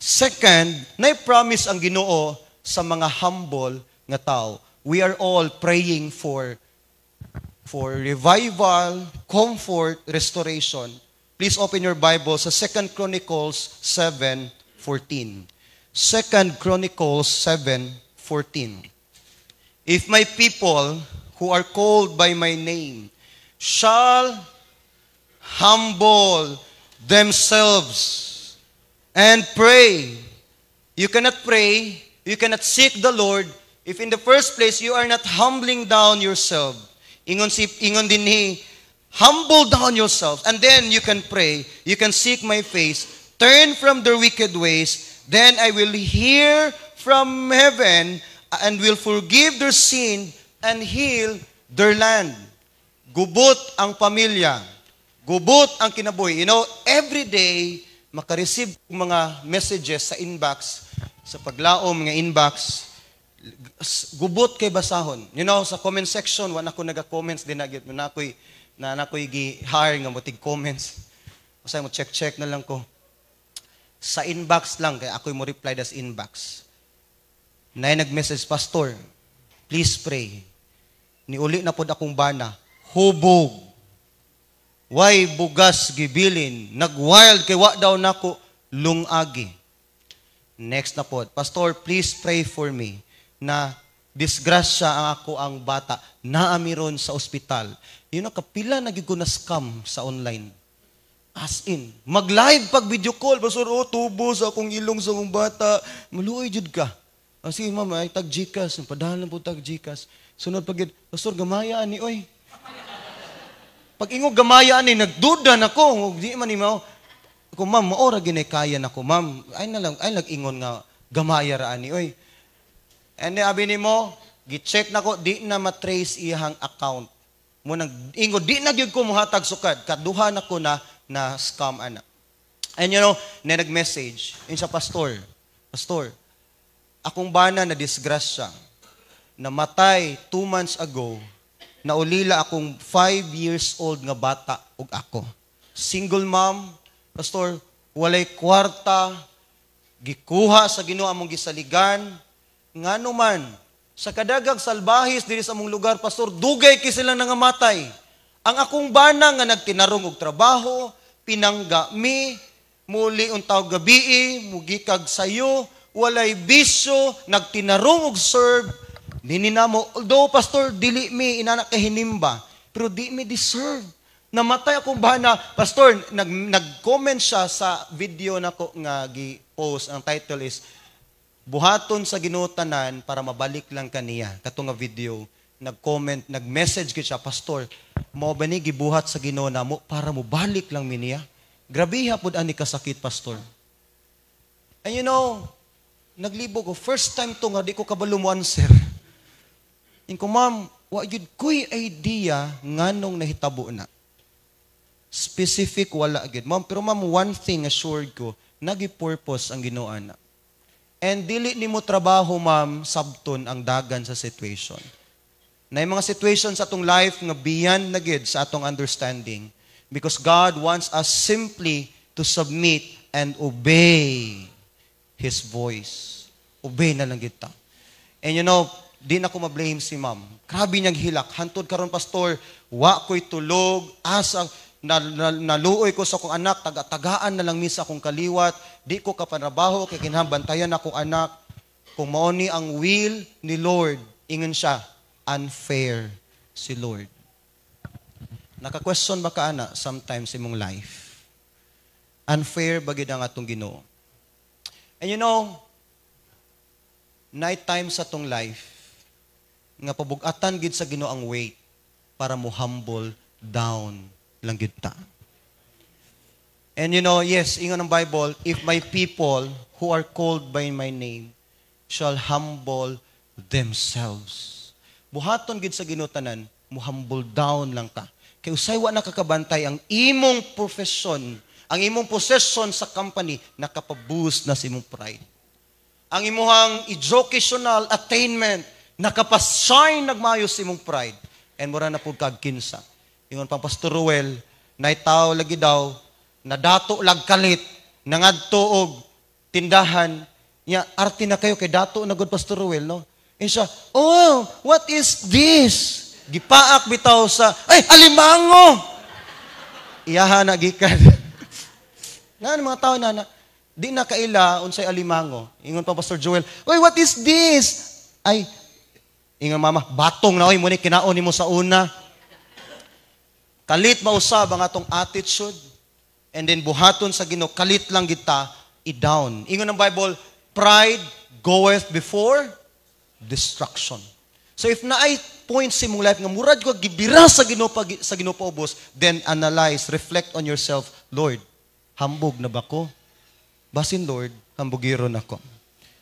Second, nay promise ang Ginoo sa mga humble nga tao. We are all praying for revival, comfort, restoration. Please open your Bible sa 2 Chronicles 7:14. 2 Chronicles 7:14. "If my people who are called by my name shall humble themselves and pray." You cannot pray, you cannot seek the Lord if in the first place you are not humbling down yourself. Ingon dinhi, "Humble down yourselves and then you can pray, you can seek my face, turn from their wicked ways, then I will hear from heaven and will forgive their sin and heal their land." Gubot ang pamilya. Gubot ang kinabuhi. Every day, makareceive mga messages sa inbox, sa paglaom mga inbox, gubot kay basahon. Sa comment section, wala ko naga-comments din na na ako'y gi-hire nga mo tig comments. Basta mo check-check na lang ko. Sa inbox lang, kaya ako'y mo reply das inbox. Nay nag-message, "Pastor, please pray. Niuli na pod akong bana. Hubog. Way bugas gibilin. Nag-wild kay wa daw nako lungagi." Next na pod, "Pastor, please pray for me na disgrasya ang ako ang bata. Naa mi ron sa ospital." Kapila na ko na scam sa online. As in, mag-live pag video call, "Pastor, oh, tubo sa akong ilong sa akong bata." Maluoy jud ka. "Ah, sige ma'am, ay tag GCash, padahan po tag GCash." Sunod pag yun, "Pastor, gamaya ani oy." Pag ingog gamaya ani, nagduda na ko, di man ni mao. Kung ma'am, mao ra gyud kaya nako, ma'am. Ay na lang, ay nag-ingon nga gamaya ra ani oy. And then abi nimo, gi-check nako, di na ma-trace iyang account. Mo nang ingon di na gyud ko mohatag sukad. Kaduha na ko na na scam ana. And na nag-message in sa pastor, "Pastor, akong bana na disgrasya. Namatay 2 months ago, naulila akong 5 years old nga bata ug ako. Single mom, Pastor, walay kwarta, gikuha sa Ginoo among gisaligan, ngano man, sa kadaghang salbahis diri sa among lugar, Pastor, dugay kay sila nangamatay. Ang akong bana nga nagtinarong og trabaho, pinangga mi, muli untaw gabii, mugikag sayo, walay bisyo, nagtinarong og serve, nini namo, although, Pastor, dili mi inana kahinimba, pero di mi deserve. Namatay akong bana, Pastor." Nag-comment siya sa video nako nga gi-post. Ang title is "Buhaton sa Ginoo tanan para mabalik lang kaniya." Kato nga video, nag-comment, nag-message gid siya, "Pastor, mao ba ni gibuhat sa Ginoo namo para mo balik lang mi niya?" Grabe pud ani kasakit, Pastor. And naglibo ko, first time to nga di ko kabalo mo answer. Ingon ko, "Ma'am, wa gyud ko'y idea nganong nahitabo na. Specific, wala gyud. Ma'am, pero ma'am, one thing assured ko, nagi-purpose ang Ginoo ana. And dili nimo trabaho, ma'am, sabton ang dagan sa situation. Na mga situation sa atong life nga beyond na gid sa atong understanding because God wants us simply to submit and obey His voice. Obey na lang kita. And di na ko ma-blame si ma'am. Grabe niyang hilak. Hantod karon, Pastor, wa ko'y tulog, asa, na, naluoy ko sa akong anak, taga-tagaan na lang mi sa akong kaliwat, di ko kapanrabaho, kay kinahanglan akong anak. Kung mao ni ang will ni Lord," ingon siya, "unfair si Lord." Naka-question ba ka ana sometimes imong life? Unfair ba gid ang atong Ginoo? And night time sa atong life nga pabugatan gid sa Ginoo ang weight para mo humble down lang gid ta. And yes, ingon ng Bible, "If my people who are called by my name shall humble themselves." Buhaton gid sa Ginoo tanan, mo humble down lang ka. Kay usay wa nakakabantay ang imong profession, ang imong possession sa company, nakapaboost na sa imong pride. Ang imuhang educational attainment, nakapashine nagmayo sa imong pride. And mura na pud kag kinsa. Ingon pang Pastor Ruel, nay tao lagi daw, nadato lag kalit, nangadto og tindahan, niya, arte na kayo kay dato na gud, Pastor Ruel, no? And siya, "Oh, what is this?" Gipaak bitaw sa, "Ay, alimango!" Iyaha na gikan. Na mga tao na, na di na kaila unsay alimango. Ingon pa Pastor Joel, "Oy, what is this?" "Ay," ingon mama, "batong na oy, muni kinaon nimo sa una." Kalit mausab ang atong attitude and then buhaton sa Ginoo kalit lang kita i-down. Ingon ng Bible, "Pride goeth before destruction." So if naay point sa imong life nga murag ko gibira sa Ginoo paubos, then analyze, reflect on yourself. Lord, hambog na ba ko? Basin Lord, hambugiron ako.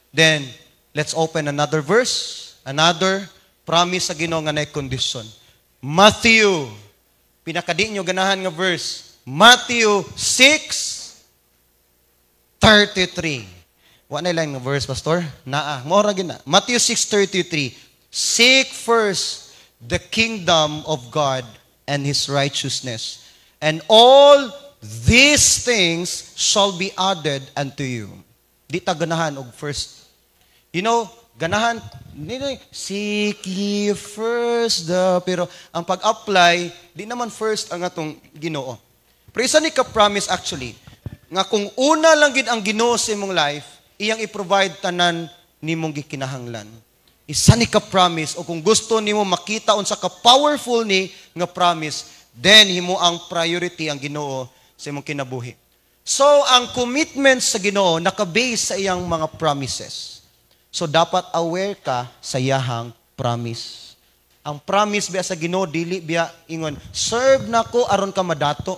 Then let's open another verse, another promise sa Ginoo nga naay condition. Matthew, pinakadi nyo ganahan nga verse, Matthew 6:33. Wa na lang nga verse, Pastor? Naa, mao ra gyud na. Matthew 6:33. "Seek first the kingdom of God and His righteousness, and all these things shall be added unto you." Di ta ganahan og first. Ganahan nila, "Seek ye first the," pero ang pag-apply, di naman first ang atong Ginoo. Pero isa ni ka promise actually nga kung una lang gid ang Ginoo sa imong life, iyang i-provide tanan nimong gikinahanglan. Isa ni ka promise, o kung gusto nimo makita unsa ka powerful ni nga promise, then himo ang priority ang Ginoo sa imong kinabuhi. So ang commitment sa Ginoo naka-base sa iyang mga promises. So dapat aware ka sa iyahang promise. Ang promise biya sa Ginoo dili biya ingon, "Serve nako aron ka madato."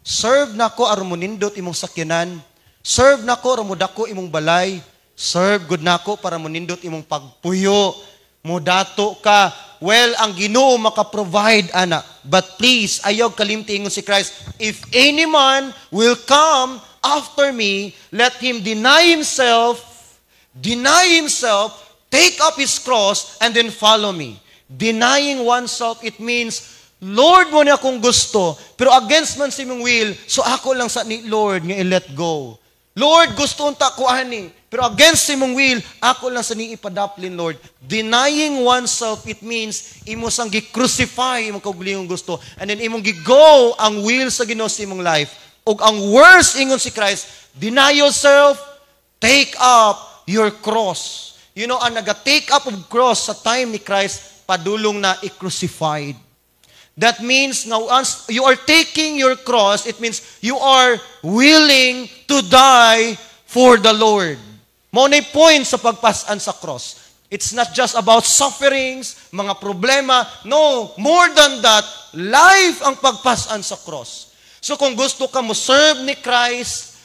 Serve nako aron monindot imong sakyanan. Serve nako aron modako imong balay. Serve gud nako para monindot imong pagpuyo. Modato ka. Well, ang Ginoo maka-provide ana. But please, ayaw kalimti, ingon si Christ, "If any man will come after me, let him deny himself, take up his cross, and then follow me." Denying oneself, it means, "Lord, mao ni akong gusto, pero against man sa imong will, so ako lang sa ni, Lord, nga i-let go. Lord, gusto unta ko ani, pero against sa imong will, ako lang sa ni ipadaplin, Lord." Denying oneself, it means imo sang gi-crucify imong kaugalingong gusto, and then imong gi-go ang will sa Ginoo sa imong life. Ug ang worst, ingon si Christ, "Deny yourself, take up your cross." Ang naga-take up of cross sa time ni Christ, padulong na i-crucified. That means now once you are taking your cross, it means you are willing to die for the Lord. Mao na point sa pagpasan sa cross. It's not just about sufferings, mga problema. No, more than that, life ang pagpasan sa cross. So kung gusto ka mo serve ni Christ,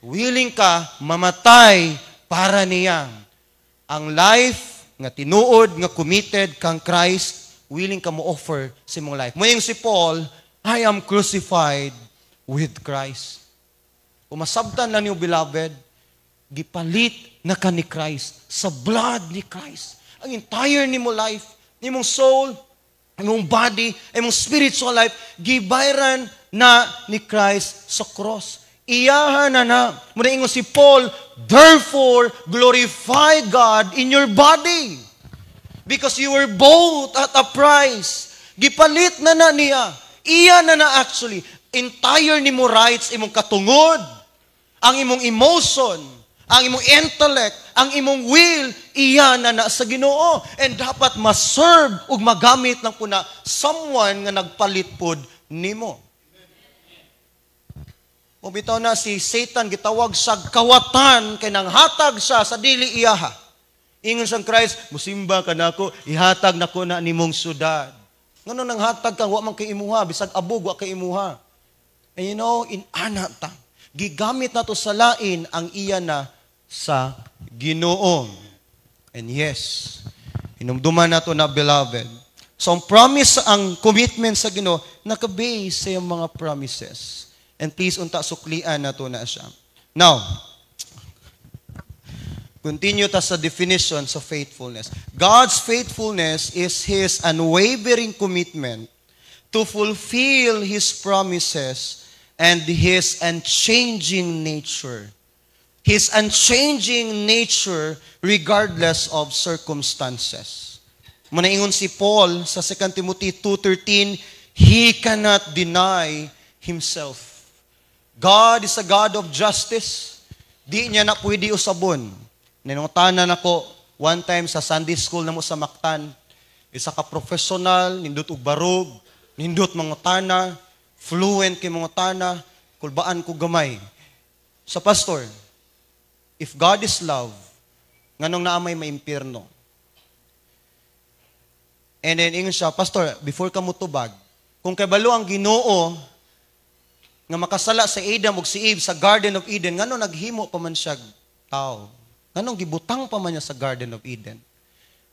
willing ka mamatay para niya. Ang life nga tinuod nga committed kang Christ, willing ka mo offer sa imong life. Moingon si Paul, "I am crucified with Christ." Kung masabtan lang niyo, beloved, gipalit na ka ni Christ sa blood ni Christ. Ang entire nimo life, nimong soul, imong body, imong spiritual life, gibayran na ni Christ sa cross. Iyahan na na. Muna ingon si Paul, "Therefore, glorify God in your body. Because you were bought at a price." Gipalit na na niya. Iya na na actually. Entire nimo rights, imong katungod, ang imong emotion, ang imong intellect, ang imong will, iya na na sa Ginoo. And dapat ma-serve ug magamit ng puna someone nga nagpalit pod nimo. O bitaw na si Satan gitawag sa kawatan kay nanghatag siya sa dili iyaha. Ingon sang Christ, "Musimba ka nako, ihatag nako na nimong syudad." Ngano nanghatag ka, wa man kay imuha, bisag abog wa kay imuha. And in ana ta, gigamit nato sa lain ang iya na sa Ginoo. And yes, hinumduman nato na, beloved. So ang promise, ang commitment sa Ginoo, naka-base sa iyang mga promises. And please, unta suklian nato na siya. Now, continue ta sa definition sa faithfulness. God's faithfulness is His unwavering commitment to fulfill His promises and His unchanging nature. His unchanging nature regardless of circumstances. Muna ingon si Paul sa 2 Timothy 2:13, "He cannot deny Himself." God is a God of justice. Di niya na pwede usabon. Ninungtanan ako one time sa Sunday school namo sa Mactan, isa ka professional, nindot og barog, nindot mga tana, fluent kay mga tana, kulbaan ko gamay. Sa pastor, "If God is love, nganong naa may maimpierno?" And then ingon siya, "Pastor, before ka mutubag, kung kabalo ang Ginoo nga makasala sa Adam ug si Eve sa Garden of Eden, ngano naghimo pa man siya tao? Nganong gibutang pa man niya sa Garden of Eden?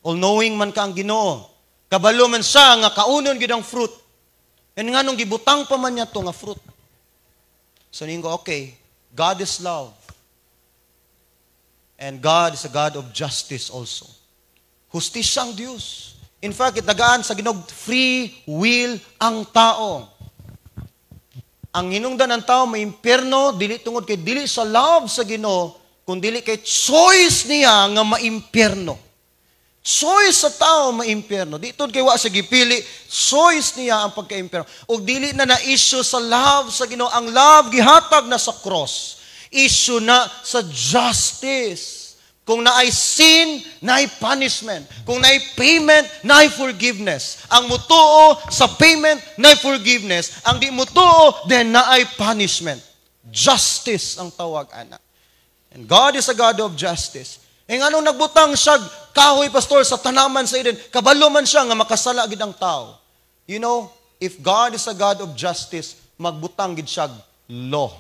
All knowing man ka ang Ginoo. Kabalo man siya nga kaunon gid ang fruit. And nganong gibutang pa man niya to nga fruit?" So ningo, "Okay, God is love. And God is a God of justice also." Hustisya ang Diyos. In fact, itagaan sa Ginoo free will ang tao. Ang hinungdan ng tao may impyerno, dili tungod kay dili sa love sa Ginoo, kung dili kay choice niya nga maimpyerno. Choice sa tao maimpyerno. Di tungod kay wa siya gipili, choice niya ang pagka-impyerno. Ug dili na na issue sa love sa Ginoo. Ang love gihatag na sa cross. Issue na sa justice. Kung naay sin, naay punishment. Kung naay payment, naay forgiveness. Ang mutuo sa payment, naay forgiveness. Ang di mutuo, then naay punishment. Justice ang tawag, ana. And God is a God of justice. E nganong nagbutang siya kahoy, pastor, sa tanaman sa Eden, kabalo man siya nga makasala gid ang tao. If God is a God of justice, magbutang gid siya law.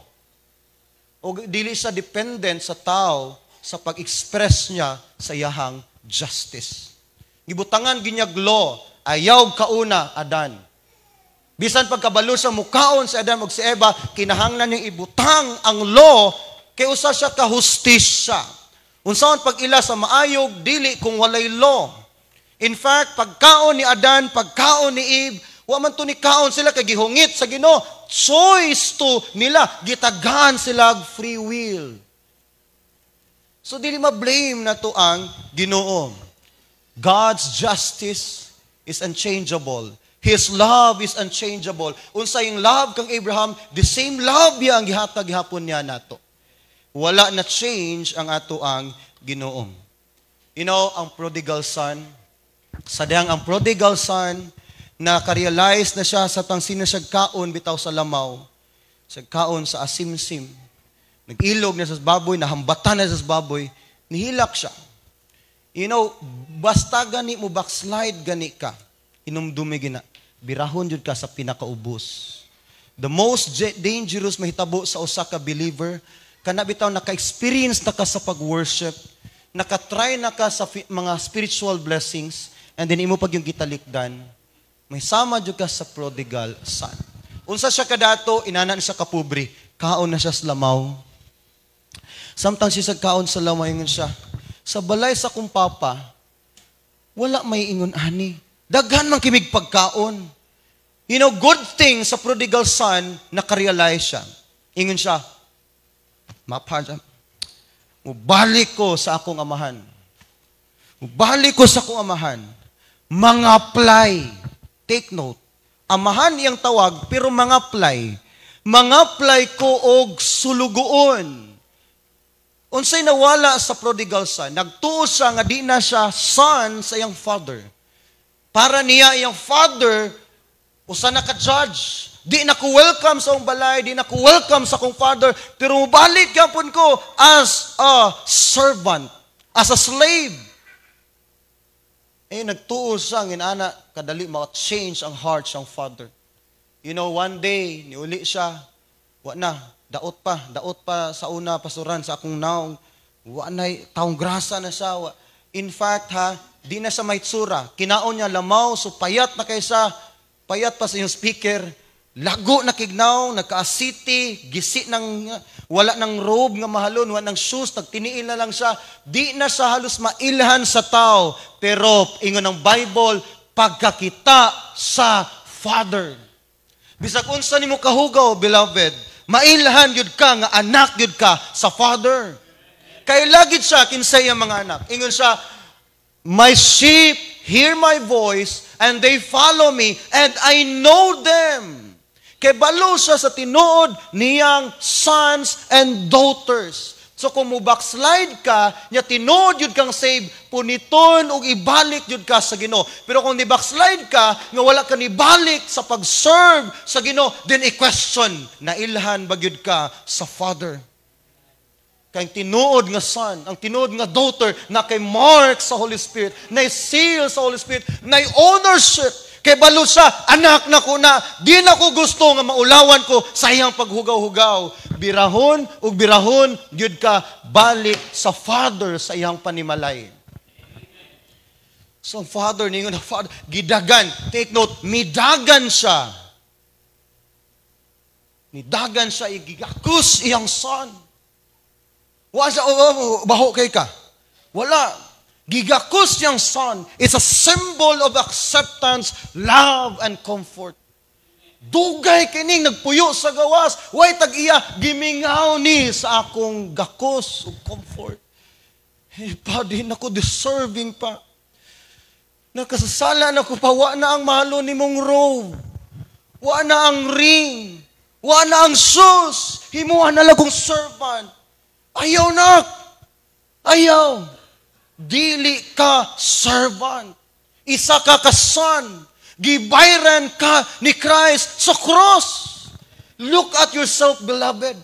O dili siya dependent sa tao sa pag-express niya sa iyahang justice. Gibutangan ginyag law, ayaw kauna, Adan. Bisan pagkabalo sa mukaon si Adam ug si Eva, kinahanglan niyang ibutang ang law kay usa siya ka hustisya. Unsaon pag-ila sa maayog dili kung walay law? In fact, pagkaon ni Adan, pagkaon ni Eve, wa man to ni kaon sila kay gihungit sa Ginoo. Choice to nila, gitagaan sila og free will. So dili ma-blame na to ang Ginoo. God's justice is unchangeable. His love is unchangeable. Unsa yung love kang Abraham, the same love niya ang gihatag gihapon niya nato. Wala na change ang ato ang Ginoo. Ang prodigal son, sa dihang ang prodigal son, naka-realize na siya sa tang sino siya kaon bitaw sa lamaw, sa kaon sa asimsim. Nag-ilog na sa baboy, nahambatan na sa baboy, nihilak siya. Basta gani mo backslide gani ka, inumdumi gina, birahon jud ka sa pinakaubos. The most dangerous mahitabo sa usa ka believer, kana bitaw naka-experience na ka sa pag-worship, naka-try na ka sa mga spiritual blessings, and then imo pag yung gitalikdan, may sama jud ka sa prodigal son. Unsa siya kadato, inana siya kapobre, kaon na siya sa lamaw. Samtang siya sa kaon sa lamaw, ingon siya, "Sa balay sa kong papa, wala may ingon ani. Daghan man kimig pagkaon." Good thing sa prodigal son, nakarealize siya. Ingon siya, mapa siya, "Mubalik ko sa akong amahan. Mubalik ko sa akong amahan. Mga-apply." Take note. Amahan iyang tawag, pero mga-apply. "Mga-apply ko og sulugoon." Unsay nawala sa prodigal son? Nagtuo siya nga di na siya son sa iyang father. Para niya, iyang father, usa na ka-judge. Di na ko welcome sa akong balay, di na ko welcome sa akong father, pero mubalik gyapon ko as a servant, as a slave. Eh, nagtuo siya, inana, kadali ma-change ang heart siyang father. One day, niuli siya, wa na, daot pa sa una, pasuran sa akong naong, wa na, taong grasa na siya. Wa. In fact, ha, di na siya may tsura. Kinaon niya lamaw, so payat na kaysa, payat pa sa iyong speaker, lago na kignaw, nagka-city, gisi ng, wala ng robe nga mahalon, wala ng shoes, nagtiniil na lang siya. Di na siya halos mailhan sa tao. Pero, ingon ng Bible, pagkakita sa Father. Bisag unsa nimo kahugaw, beloved, mailhan yun ka nga anak yun ka sa Father. Kay lagid siya kinsay ang mga anak. Ingon siya, "My sheep hear my voice and they follow me and I know them." Kay balo siya sa tinuod niyang sons and daughters. So kung mo backslide ka, nya tinuod yun kang save, puniton ug ibalik yun ka sa Ginoo. Pero kung ni backslide ka, nga wala ka nibalik sa pag-serve sa Ginoo, then i-question, nailhan ba gyud ka sa Father? Kay ang tinuod nga son, ang tinuod nga daughter, na kay mark sa Holy Spirit, na seal sa Holy Spirit, na ownership. Kay balo siya, anak na ko na, di na ko gusto nga maulawan ko sa iyang paghugaw-hugaw. Birahon ug birahon, gyud ka balik sa Father sa iyang panimalay. So ang Father, ningon ang Father, gidagan. Take note, midagan siya. Midagan siya, igigakos iyang son. Wa siya, "Oh, baho kay ka." Wala. Gigakos niyang son. It's a symbol of acceptance, love, and comfort. Dugay kining nagpuyo sa gawas. Way tag-iya, gimingaw ni sa akong gakos ug comfort. Eh, pa, di na ko deserving pa. Nakasasala na ko pa, wa na ang malo ni mong robe. Wa na ang ring. Wa na ang shoes. Himuha na lang kong servant. Ayaw na. Ayaw. Dili ka servant. Isa ka ka son. Gibayran ka ni Christ sa cross. Look at yourself, beloved.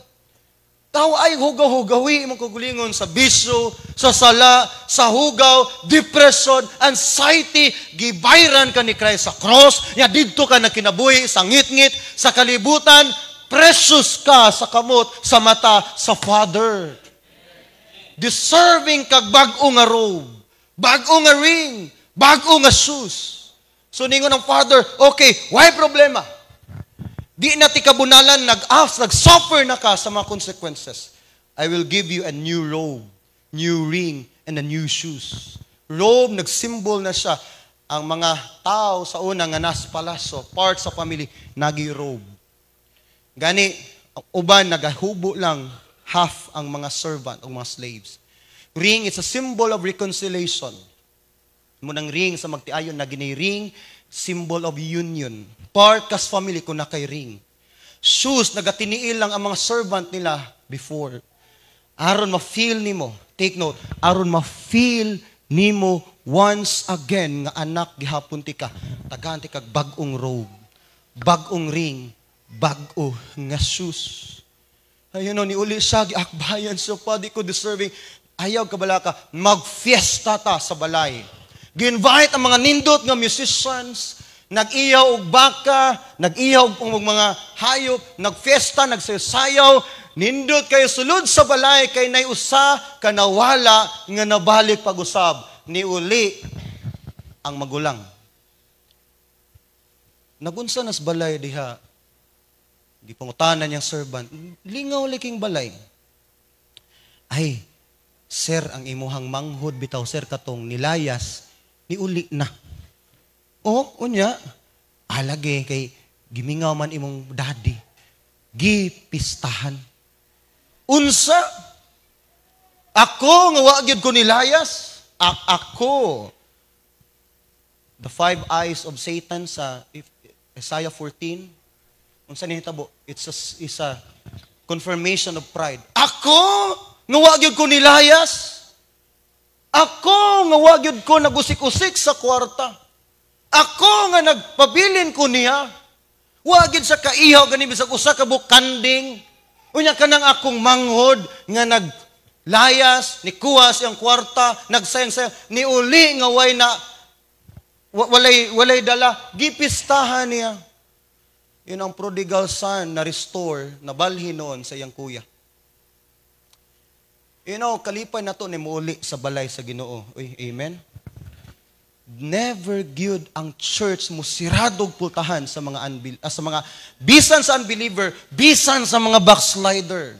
Tao ay hugaw-hugawi imong kaugalingon sa bisyo, sa sala, sa hugaw, depression, anxiety. Gibayran ka ni Christ sa cross. Ya didto ka na kinabuhi sa ngit-ngit, sa kalibutan. Precious ka sa kamot, sa mata, sa Father. Deserving kag bag-o nga robe, bag-o nga ring, bag-o nga shoes. So ningon ang Father, "Okay, why problema? Di na ti kabunalan, nag-ask, nag-suffer na ka sa mga consequences. I will give you a new robe, new ring, and a new shoes." Robe, nagsymbol na siya. Ang mga tao sa una nga nas palaso, part sa family, nagi robe. Gani, ang uban nagahubo lang half ang mga servant o mga slaves. Ring is a symbol of reconciliation. Munang ring sa magtiayon na gini ring, symbol of union. Part kas family kung nakay ring. Shoes, nagatiniil lang ang mga servant nila before. Aron ma-feel nimo, take note, aron ma-feel nimo once again nga anak gihapon ti ka, tagaan ti kag bag-ong robe, bag-ong ring, bag-o nga shoes. Ayun no, niuli siya, giakbayan siya pa, di ko deserving. Ayaw kabalaka, magfiesta ta sa balay. Gi-invite ang mga nindot nga musicians, nag-ihaw og baka, nag-ihaw og mga hayop, nagfiesta, nagsayaw, nindot kayo sulod sa balay kay nay usa ka nawala nga nabalik pag-usab, niuli ang magulang. Nagunsa nas balay diha? Gipangutanan niyang servant, "Lingaw liking balay." "Ay, sir, ang imuhang manghod bitaw, sir, katong nilayas, niuli na." "Oh, unya?" "Alage, kay gimingaw man imong daddy. Gipistahan." "Unsa? Ako nga wa gyud ko nilayas? Ako?" The five eyes of Satan sa Isaiah 14, unsa ni hitabo? It's a confirmation of pride. "Ako nga wa gyud ko nilayas. Ako nga wa gyud ko nagusik-usik sa kwarta. Ako nga nagpabilin ko niya. Wa gyud sa kaihaw gani bisag usa ka kanding. Unya kanang akong manghod nga naglayas, ni kuha siyang kwarta, nagsayang-sayang, ni uli nga way na walay dala, gipistahan niya." Yun ang prodigal son na restore, na balhin noon sa iyang kuya. Kalipay na to ni muuli sa balay sa Ginoo. Uy, amen? Never gyud ang church mo siradog pultahan sa mga bisan sa unbeliever, bisan sa mga backslider.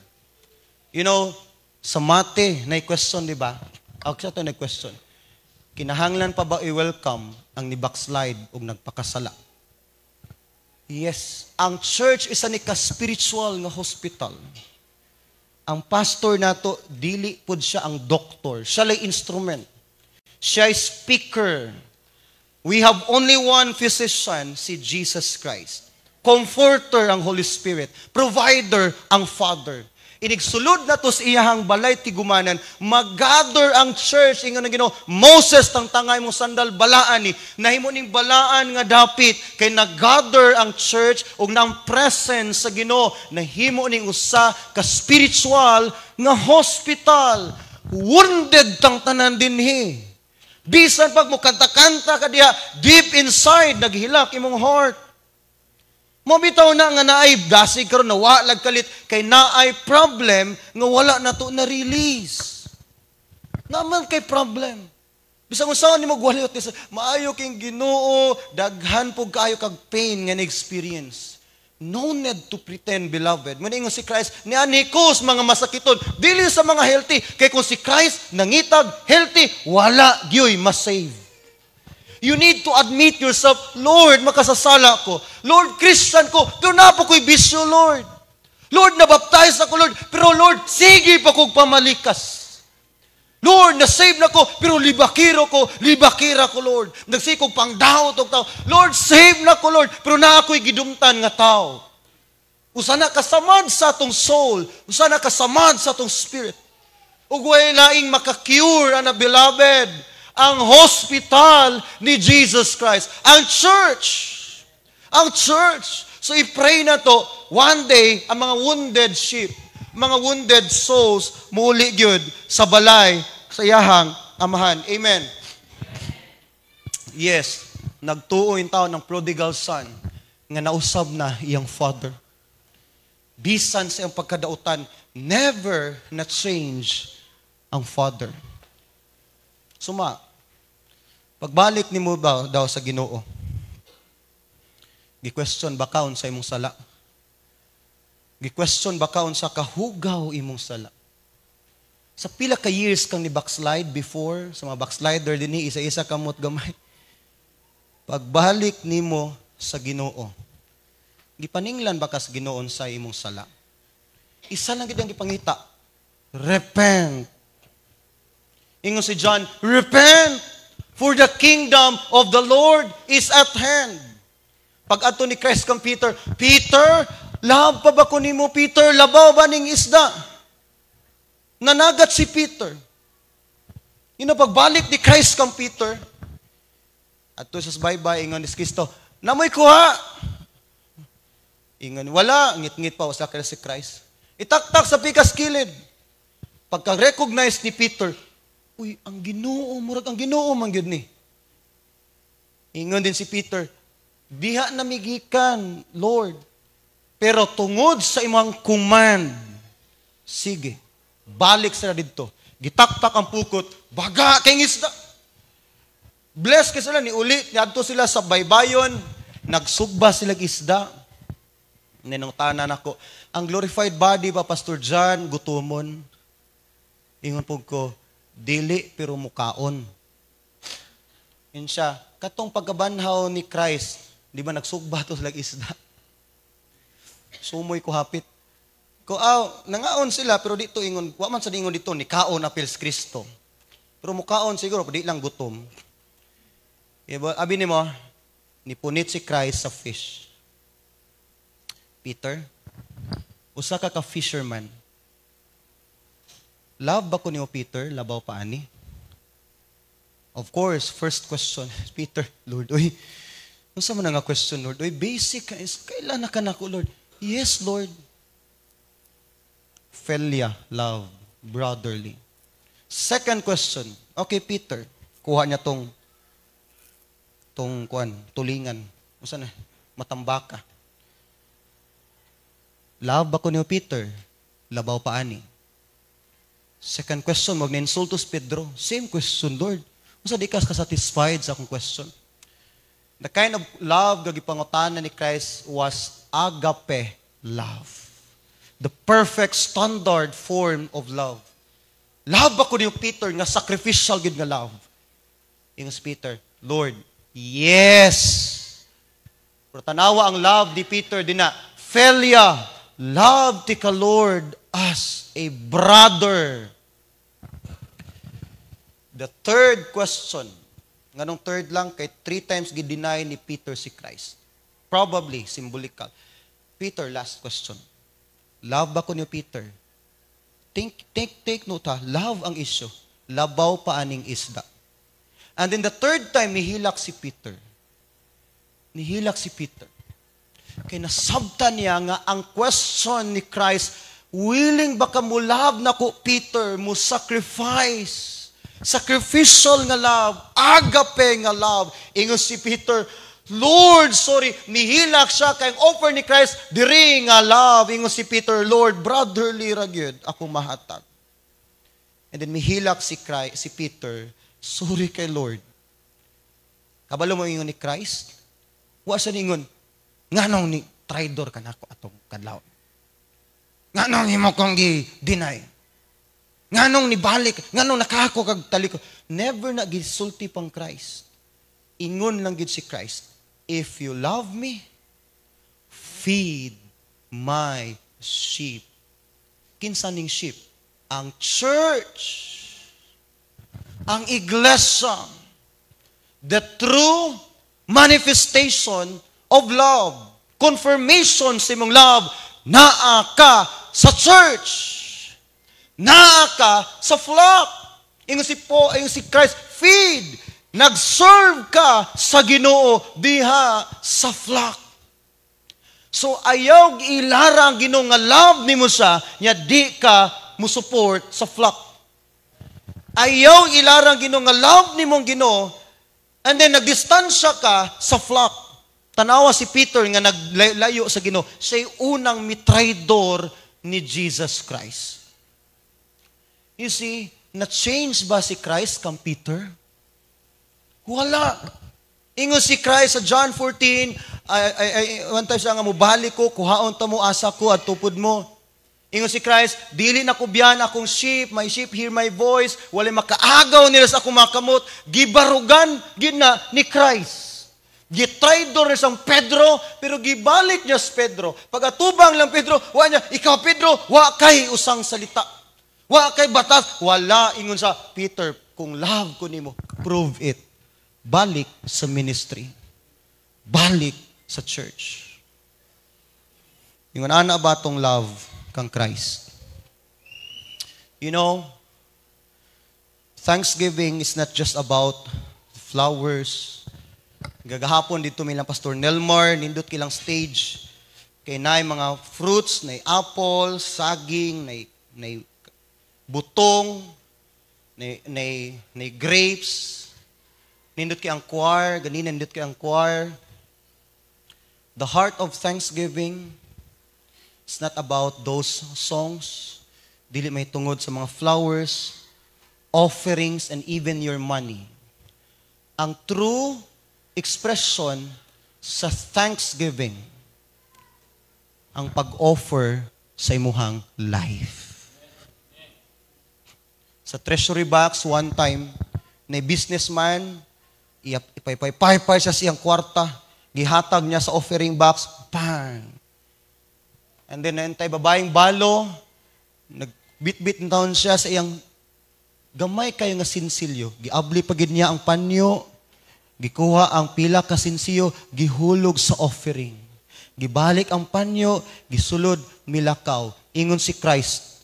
Sa mate na question, di ba? Ako sa to na question. Kinahanglan pa ba i-welcome ang ni backslide ug nagpakasala? Yes, ang church isa ni ka spiritual nga hospital. Ang pastor nato dili pud siya ang doctor, siya lay instrument. Siya ay speaker. We have only one physician, si Jesus Christ. Comforter ang Holy Spirit. Provider ang Father. Inigsulod na to sa iyahang balay tigumanan, mag-gather ang church, ingon ng Ginoo, "Moses, tangtangay mo sandal, balaan ni." Nahimo ning balaan nga dapit, kay nag-gather ang church, ug nang presence sa Ginoo, nahimo ning usa ka spiritual nga hospital. Wounded tang tanan dinhi. Bisan pag mo kanta-kanta ka diha, deep inside, naghilak imong heart. Mo bitaw na nga naay dasig karon na lag kalit kay naay problem nga wala na to na release. Naman kay problem. Bisan unsaon nimo gwaliot ni maayo king Ginoo, daghan pug kaayo kag pain nga na-experience. No need to pretend, beloved. Muna si Christ, nianhi ko sa mga masakiton, dili sa mga healthy. Kay kung si Christ nangitag healthy, wala gyoy masave. You need to admit yourself, "Lord, makasasala ko. Lord, Christian ko, pero naa pa ko'y bisyo, Lord. Lord, nabaptize ako, Lord, pero Lord, sige pa kong pamalikas. Lord, na-save na ko, pero libakiro ko, libakira ko, Lord. Nagsikog pangdawat og tao. Lord, save na ko, Lord, pero naa ako'y gidumtan nga tao." Usa na kasamad sa atong soul, usa na kasamad sa atong spirit. Ug way laing maka-cure, ana, beloved, ang hospital ni Jesus Christ. Ang church. Ang church. So i-pray na to, one day, ang mga wounded sheep, mga wounded souls, muli gyud sa balay, sa iyahang amahan. Amen. Yes, nagtuo yung tao ng prodigal son nga nausab na iyang father. Bisan sa iyang pagkadautan, never na change ang Father. Suma, pagbalik nimo ba daw sa Ginoo, gi-question ba ka sa imong sala? Gi-question ba ka sa kahugaw imong sala? Sa pila ka years kang ni backslide before, sa mga backslider dinhi, isa-isa kamot gamay. Pagbalik nimo sa Ginoo, gipaninglan ba ka sa Ginoo sa imong sala? Isa lang gid ang gipangita. Repent. Ingon si John, "Repent, for the kingdom of the Lord is at hand." Pag adto ni Christ kang Peter, "Peter, love pa ba ko nimo, Peter? Labaw ba ning isda?" Nanagat si Peter. Pagbalik ni Christ kang Peter, adto sa baybay, ingon ni Kristo, "Naa moy kuha?" Ingon, "Wala." Ngit-ngit pa, usa ka si Christ. "Itaktak sa pikas kilid." Pagka-recognize ni Peter, "Uy, ang Ginoo, murag ang Ginoo man gyud ni." Ingon din si Peter, "Diha na migikan, Lord. Pero tungod sa imong command, sige." Balik sila didto. Gitaktak ang pukot, baga kay isda. Bless kay sila ni uli, niadto sila sa baybayon, nagsugba sila isda. Ninong tanan ako, "Ang glorified body ba, Pastor John, gutumon?" Ingon po ko, "Dili, pero mukaon." Yun siya, katong pagkabanhaw ni Christ, di ba nagsugba to sila isda? Sumoy ko hapit. Ko aw, nangaon sila pero dito ingon, wa man sa ingon dito ni kaon apil si Kristo. Pero mukaon siguro, di lang gutom. Iba, abi nimo, nipunit si Christ sa fish. "Peter, usa ka ka fisherman. Love ba ko nimo, Peter? Labaw pa ani?" Of course, first question, Peter, "Lord, uy, unsa man nga question, Lord? Uy, basic is, kaila na ka nako, Lord?" "Yes, Lord." Philia, love, brotherly. Second question, okay, Peter, kuha niya tong kuan, tulingan. Unsa na? Matambaka. "Love ba ko niyo, Peter? Labaw pa ani?" Second question, wag na insulto si Pedro. "Same question, Lord. Unsa di ka satisfied sa akong question?" The kind of love nga gipangutana ni Christ was agape love. The perfect standard form of love. "Love ba ko niyo, Peter, nga sacrificial gid nga love?" Ingon si Peter, "Lord, yes." Pero tanawa ang love ni Peter dina. Philia, love ti ka, Lord, as a brother. The third question, nganong third lang? Kay three times gi-deny ni Peter si Christ. Probably symbolical. Peter, last question. "Love ba ko niyo, Peter?" Think, take, take note ha, love ang issue. "Labaw pa aning isda." And then the third time, nihilak si Peter. Nihilak si Peter. Kay nasabtan niya nga ang question ni Christ, "Willing ba ka mo love nako, Peter, mo sacrifice? Sacrificial nga love, agape nga love." Ingon si Peter, "Lord, sorry." Nihilak siya kay ang offer ni Christ, diri nga love. Ingon si Peter, "Lord, brotherly ra gyud ako mahatag." And then mihilak si Christ, si Peter, "Sorry kay Lord." Kabalo mo ingon ni Christ? Wa siya ningon, "Nganong ni traidor ka nako atong kadlaw? Nganong imo kong gi-deny? Nganong nibalik? Nganong nakako kag taliko?" Never na gisulti pang Christ. Ingon lang gid si Christ, "If you love me, feed my sheep." Kinsa ning sheep? Ang church. Ang iglesia. The true manifestation of love. Confirmation sa imong love, naa ka sa church. Naa ka sa flock. Ingon si po, ingon si Christ, "Feed." Nag-serve ka sa Ginoo diha sa flock. So ayaw ilara ang Ginoo nga love nimo siya nya di ka mo support sa flock. Ayaw ilara ang Ginoo nga love nimo ang Ginoo and then nagdistansya ka sa flock. Tanawa si Peter nga naglayo sa Ginoo, siya'y unang mitraidor ni Jesus Christ. You see, na-change ba si Christ kang Peter? Wala. Ingon si Christ sa John 14, ay, one time siya nga, "Mubalik ko, kuhaon ta mo asa ko at tupod mo." Ingon si Christ, "Dili na kubyan akong sheep, my sheep hear my voice, walay makaagaw nila sa akong makamot." Gibarugan gina ni Christ. Gitraidor ni sang Pedro, pero gibalik niya si Pedro. Pag-atubang lang Pedro, wa niya, "Ikaw Pedro, wa kay usang salita. Wa kay batas." Wala, ingon sa Peter, "Kung love ko nimo, prove it. Balik sa ministry. Balik sa church." Ingon ana ba tong love kang Christ? Thanksgiving is not just about flowers. Gagahapon dito may lang Pastor Nelmar, nindot kilang stage. Kay naay mga fruits, nay apple, saging, nay butong, nay grapes. Nindot kay ang choir, ganina nindot kay ang choir. The heart of thanksgiving is not about those songs. Dili may tungod sa mga flowers, offerings, and even your money. Ang true expression sa thanksgiving, ang pag-offer sa imuhang life. Sa treasury box, one time, na businessman, ipaypay-paypay siya siyang kwarta, gihatag niya sa offering box, bang! And then, naintay babaeng balo, nagbitbit taon siya sa iyang gamay kayo nga sinsilyo. Giabli pa gid niya ang panyo, gikuha ang pila ka sinsilyo, gihulog sa offering. Gibalik ang panyo, gisulod, milakaw. Ingon si Christ,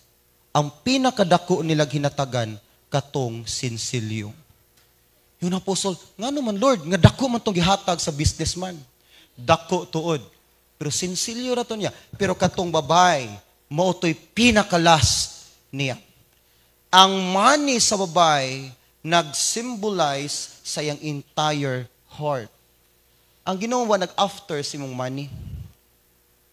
ang pinakadako nila hinatagan katong sinsilyo. Yung apostol, "Nga naman Lord, nga dako man tong gihatag sa businessman." Dako tuod. Pero sinsilyo ra to niya. Pero katong babay, mao to'y pinaka-last niya. Ang money sa babay nag-symbolize sa iyang entire heart. Ang Ginoo wa nag-after sa imong money.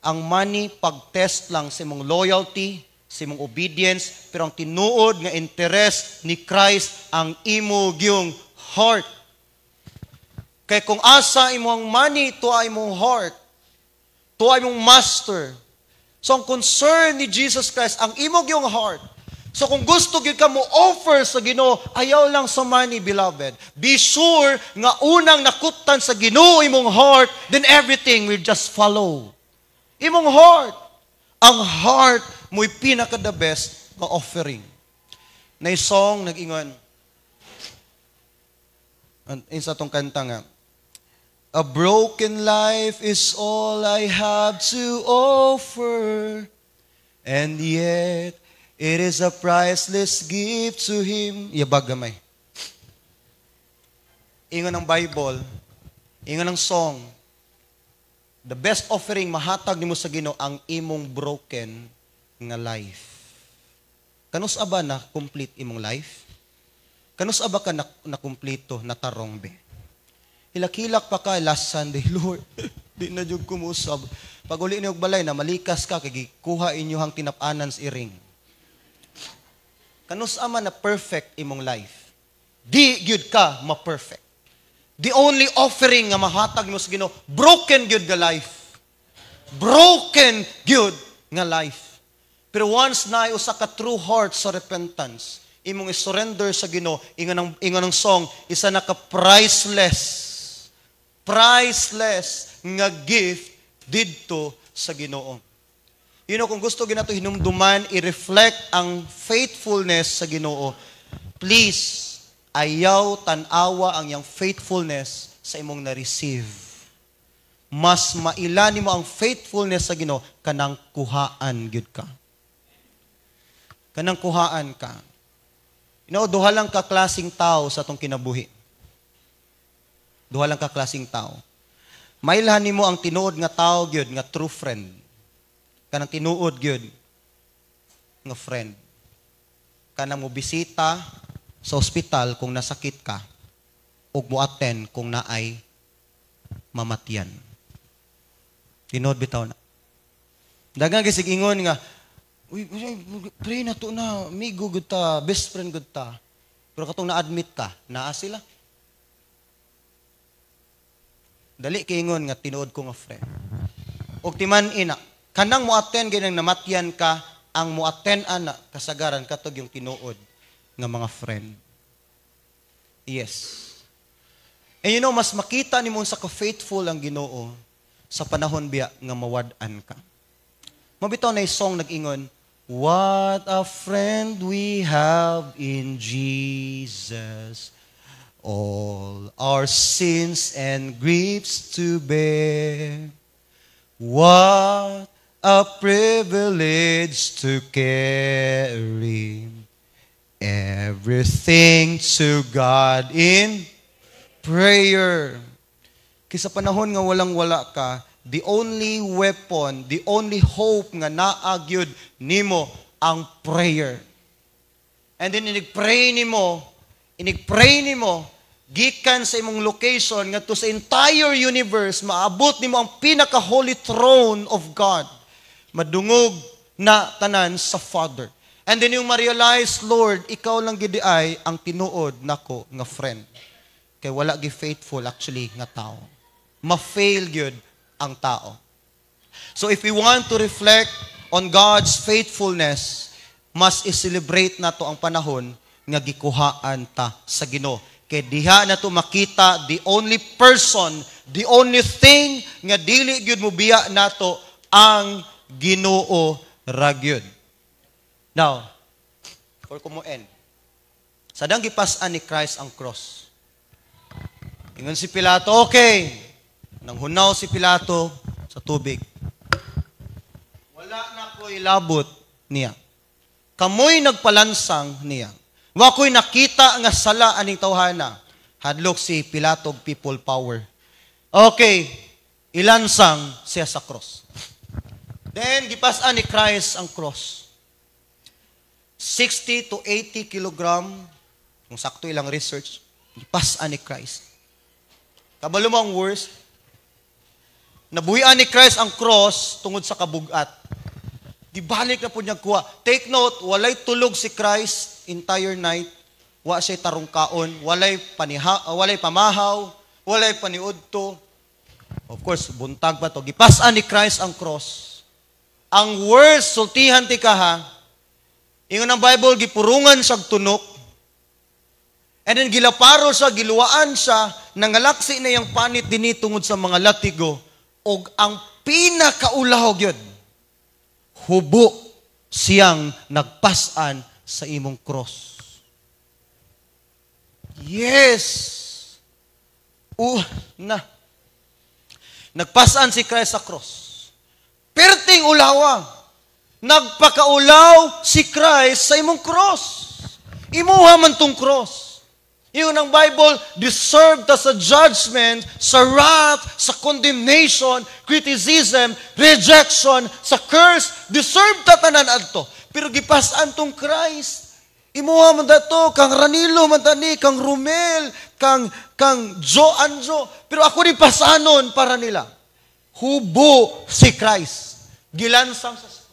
Ang money pag-test lang sa imong loyalty, sa imong obedience, pero ang tinuod nga interest ni Christ ang imo gyung heart. Kay kung asa imong money, tuwa imong heart, tuwa imong master. So ang concern ni Jesus Christ, ang imo gyung heart. So kung gusto gyud ka mo offer sa Ginoo, ayaw lang sa money, beloved. Be sure nga unang nakuptan sa Ginoo imong heart, then everything will just follow. Imong heart. Ang heart mo'y pinaka the best nga offering. Nay song nag-ingon. Sa tong kanta nga, "A broken life is all I have to offer, and yet it is a priceless gift to Him." Iyabag gamay. Ingon ng Bible, ingon ng song, the best offering mahatag nimo sa Ginoo ang imong broken nga life. Kanus ba na complete imong life? Kanus ba ka na kumpleto, na tarong be? Hilak-hilak pa ka last Sunday, "Lord, di na jud kumusab." Pag uli niyo balay na malikas ka kay gikuha inyohang tinap-anan sa iring. Kanus ama na perfect imong life? Di gyud ka ma-perfect. The only offering nga mahatag mo sa Ginoo, broken gyud nga life. Broken gyud nga life. Pero once na usa ka true heart sa repentance, imong i-surrender sa Ginoo, ingon ng song, isa na ka priceless priceless nga gift didto sa Ginoo. Kung gusto ginato hinumduman, i-reflect ang faithfulness sa Ginoo, please, ayaw tan-awa ang iyang faithfulness sa imong na-receive. Mas maila nimo ang faithfulness sa Ginoo kanang kuhaan gyud ka. Kanang kuhaan ka. Duha lang ka klaseng tao sa atong kinabuhi. Duha lang ka klaseng tao. Mailhan nimo ang tinuod nga tao gyud nga true friend. Kanang tinuod gyud nga friend. Kanang mo bisita sa ospital kung nasakit ka ug mo attend kung naay mamatyan. Tinuod bitaw na. Daghang gisig ingon nga, "Uy, pray na to na, migo gud ta, best friend gud ta." Pero katong na-admit ka, naa sila. Dali kiingon nga tinuod ko nga friend. Og timan ina, kanang mo-attend ganang namatyan ka, ang mo-attend ana kasagaran katog yung tinuod nga mga friend. Yes. And mas makita nimo sa ka-faithful ang Ginoo sa panahon biya nga mawad-an ka. Mabitaw na song nag-ingon, "What a friend we have in Jesus, all our sins and griefs to bear. What a privilege to carry everything to God in prayer." Kay sa panahon nga walang-wala ka, the only weapon, the only hope nga naa gyud nimo ang prayer. And then inig-pray nimo, gikan sa imong location ngadto sa entire universe, maabot nimo ang pinaka-holy throne of God. Madungog na tanan sa Father. And then yung ma-realize, "Lord, ikaw lang gid ay ang tinuod nako nga friend." Kay wala gi faithful actually nga tao. Ma-fail gyud ang tao. So if we want to reflect on God's faithfulness, mas i-celebrate nato ang panahon nga gikuhaan ta sa Ginoo. Kay diha nato makita the only person, the only thing nga dili gyud mobiya nato ang Ginoo ra gyud. Now, for ko mo end. Sadang gipas-an ni Christ ang cross, ingon si Pilato, "Okay." Nang hunaw si Pilato sa tubig. "Wala na ko'y labot niya. Kamoy nagpalansang niya. Wa ko'y nakita nga sala aning tawhana." Hadlok si Pilato og people power. Okay, ilansang siya sa cross. Then, gipas-an ni Christ ang cross. 60 to 80 kilogram, kung sakto ilang research, gipas-an ni Christ. Kabalo mo ang worst? Nabuhian ni Christ ang cross tungod sa kabugat. Gibalik na po niya kuha. Take note, walay tulog si Christ entire night. Wa siya tarong kaon, walay paniha, walay pamahaw, walay paniudto. Of course, buntag pa to. Gipas-an ni Christ ang cross. Ang worst, sultihan ti ka ha. Ingon ang Bible, gipurungan siya tunok. And then gilaparo siya, giluwaan siya, nangalaksi na yung panit dinhi tungod sa mga latigo. Og ang pinakaulaw gyud, hubo siyang nagpasan sa imong cross. Yes! Na. Nagpasan si Christ sa cross. Perting ulawa. Nagpakaulaw si Christ sa imong cross. Imuha man tong cross. Ingon ang Bible, deserve ta sa judgment, sa wrath, sa condemnation, criticism, rejection, sa curse, deserve ta tanan adto. Pero gipas-an tong Christ. Imuha man dato, kang Ranilo man tani, kang Romel, kang Jo Anjo. Pero ako ni pasanon para nila. Hubo si Christ. Gilansang sa cross.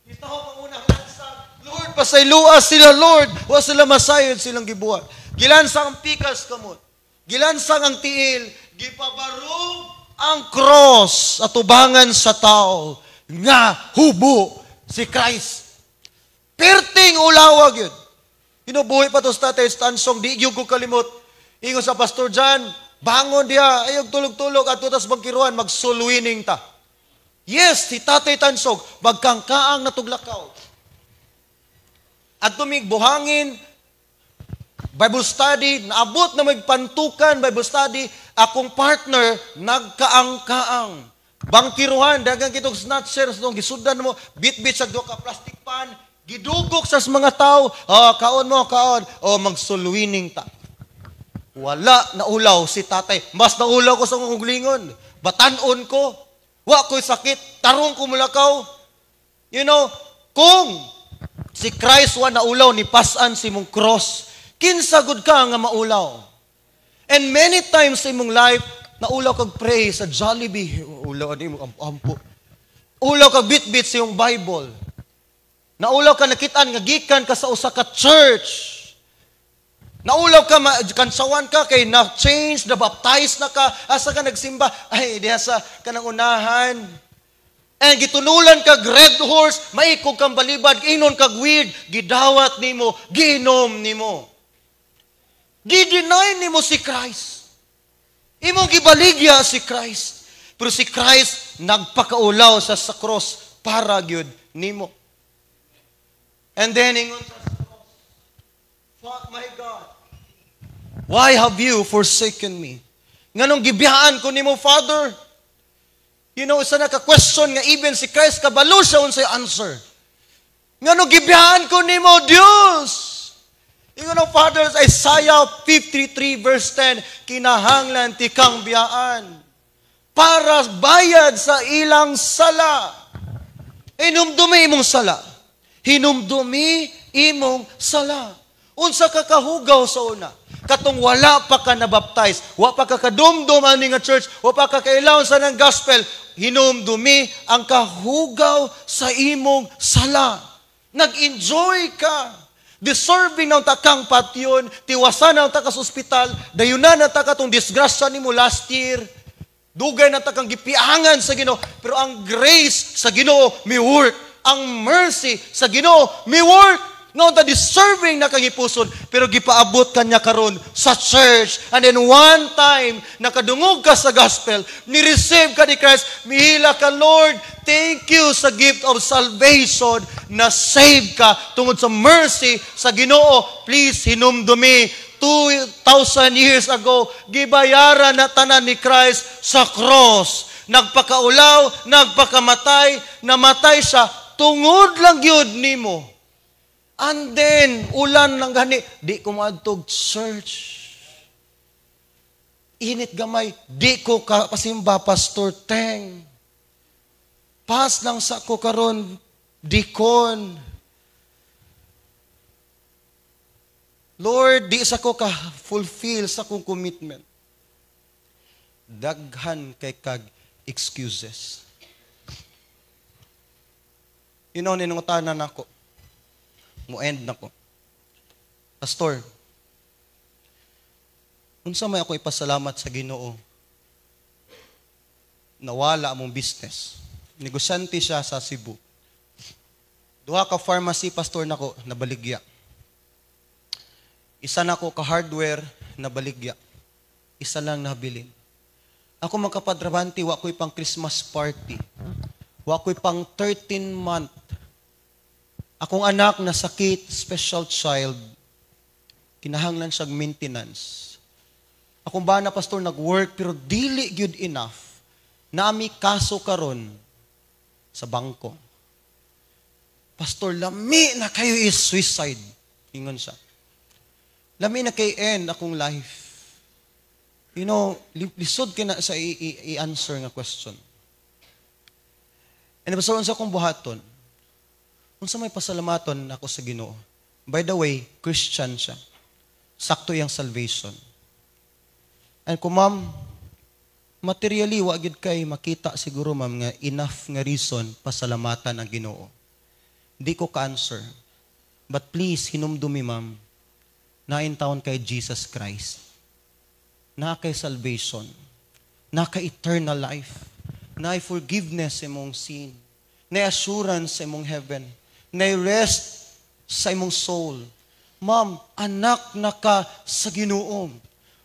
Gitaho ang unang lansang. "Lord, pasaylua sila, Lord. Wa sila masayod silang gibuhat." Gilansang ang pikas kamot. Gilansang ang tiil. Gipabarog ang cross at tubangan sa tao nga hubo si Christ. Perting ulawag yun. Inubuhi pa to sa Tatay Stansong, di gyud ko kalimot. Ingon sa Pastor John, "Bangon diha, ayog tulog-tulog, at tutas bangkiruan, mag-soul winning ta." Yes, si Tatay Tansog, magkangkaang natuglakaw. At tumig buhangin, Bible study, naabot na magpantukan Bible study, akong partner, nagkaang-kaang. Bangkiruhan, dagang kitong snatchers, nung gisudan mo, bit-bit sa duha ka plastic pan, gidugok sa mga tao, "Oh, kaon mo, kaon, oh, mag-soul winning ta." Wala naulaw si tatay. Mas naulaw ko sa akong kaugalingon. Batanon ko. Wa ko'y sakit. Tarong ko mulakaw. Kung si Christ wa naulaw ni pasan si mong cross, kinsa gud ka nga maulaw? And many times sa imong life, Naulaw kag pray sa Jollibee. Ulaw ani mo ampo. Ulaw kag bit-bit sa iyong Bible. Naulaw ka nakitaan nga gikan ka sa usa ka church. Naulaw ka, kansawan ka, kay na-change, na-baptize na ka, asa ka nagsimba? Ay, diha sa kanang unahan. And gitunulan kag Red Horse, maikog kang balibad, inon kag weird, gidawat nimo, giinom nimo. Gi-deny nimo si Christ. Imong gibaligya si Christ. Pero si Christ nagpakaulaw sa cross para gyud nimo. And then ingon sa cross, "Fuck my God, why have you forsaken me?" Nganong gibiyaan ko nimo, Father? Isa na ka-question nga even si Christ kabalo siya unsay answer. Nganong gibiyaan ko nimo, Dios? Ingon ang Father sa Isaiah 53 verse 10, "Kinahanglan tikang biyaan para bayad sa ilang sala." Hinumdumi imong sala. Hinumdumi imong sala. Unsa ka kahugaw sa una? Katong wala pa ka nabaptize, wa pa ka kadumdum ani nga church, wa pa ka kailaw sa ng gospel, hinumdumi ang kahugaw sa imong sala. Nag-enjoy ka. Deserving ng takang patyon, tiwasan ng taka sa ospital, dayunan na taka tong disgrasya nimo last year, dugay na takang gipiangan sa Ginoo, pero ang grace sa Ginoo mi work, ang mercy sa Ginoo mi work. Nga unta deserving na kang ipuson, pero gipaabot ka niya karon sa church. And then one time, nakadungog ka sa gospel, ni-receive ka ni Christ, mihila ka, "Lord, thank you sa gift of salvation, na save ka tungod sa mercy sa Ginoo." Please, hinumdumi, 2,000 years ago, gibayaran na tanan ni Christ sa cross. Nagpakaulaw, nagpakamatay, namatay siya, tungod lang gyud nimo. And then, ulan lang gani, di ko maadtog church. Init gamay, di ko kapasimba, Pastor Teng. Pas lang sa ko karon, dikon. Lord, di sa ko ka-fulfill sa akong commitment. Daghan kay kag excuses. You know, ninungutanan ako. Mo-end na ko. "Pastor, unsa may ako ipasalamat sa Ginoo? Nawala among business." Negosyante siya sa Cebu. "Duha ka pharmacy, pastor, nako nabaligya. Isa nako ka hardware nabaligya. Isa lang nabilin. Ako magkapadrabante, wa ko'y pang Christmas party. Wa ko'y pang 13 month. Akong anak na sakit, special child, kinahanglan siyang maintenance. Akong bana, pastor, nag-work pero dili gyud enough. Nami kaso karon sa bangko. Pastor, lami na kayo is suicide." Ingon siya. "Lami na kay end akong life." You know, lisod kina sa i-answer nga question. And basta unsa akong buhaton, unsa may pasalamaton ako sa Ginoo? By the way, Christian siya. Sakto iyang salvation. And kung ma'am, materially, wa gyud kay makita siguro, ma'am, nga enough nga reason pasalamatan ang Ginoo. Di ko ka-answer. But please, hinumdumi, ma'am, na in taon kay Jesus Christ. Na kay salvation. Na kay eternal life. Na forgiveness sa imong sin. Na assurance sa imong heaven. Na rest sa imong soul. Ma'am, anak na ka sa Ginoo.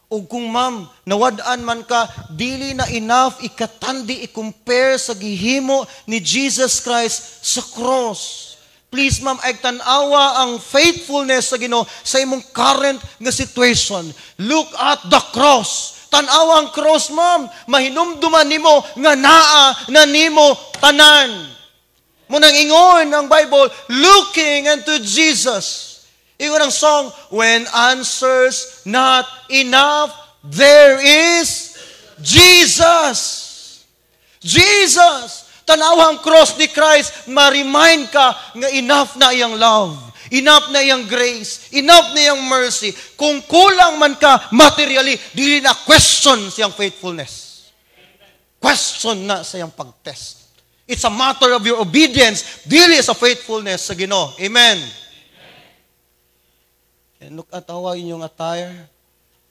O kung ma'am, nawad-an man ka, dili na enough ikatandi i-compare sa gihimo ni Jesus Christ sa cross. Please, ma'am, ay tan-awa ang faithfulness sa Ginoo sa imong current nga situation. Look at the cross. Tan-awa ang cross, ma'am. Mahinumduman nimo nga naa na nimo tanan. Munang ingon ang Bible, looking unto Jesus. Ingon ang song, "When answers not enough, there is Jesus." Jesus! Tanawa ang cross ni Christ, ma-remind ka nga enough na iyang love. Enough na iyang grace. Enough na iyang mercy. Kung kulang man ka materially, dili na question siyang faithfulness. Question na sa iyang pagtest. It's a matter of your obedience, dili sa faithfulness sa Ginoo. Amen. And look at awa inyong attire.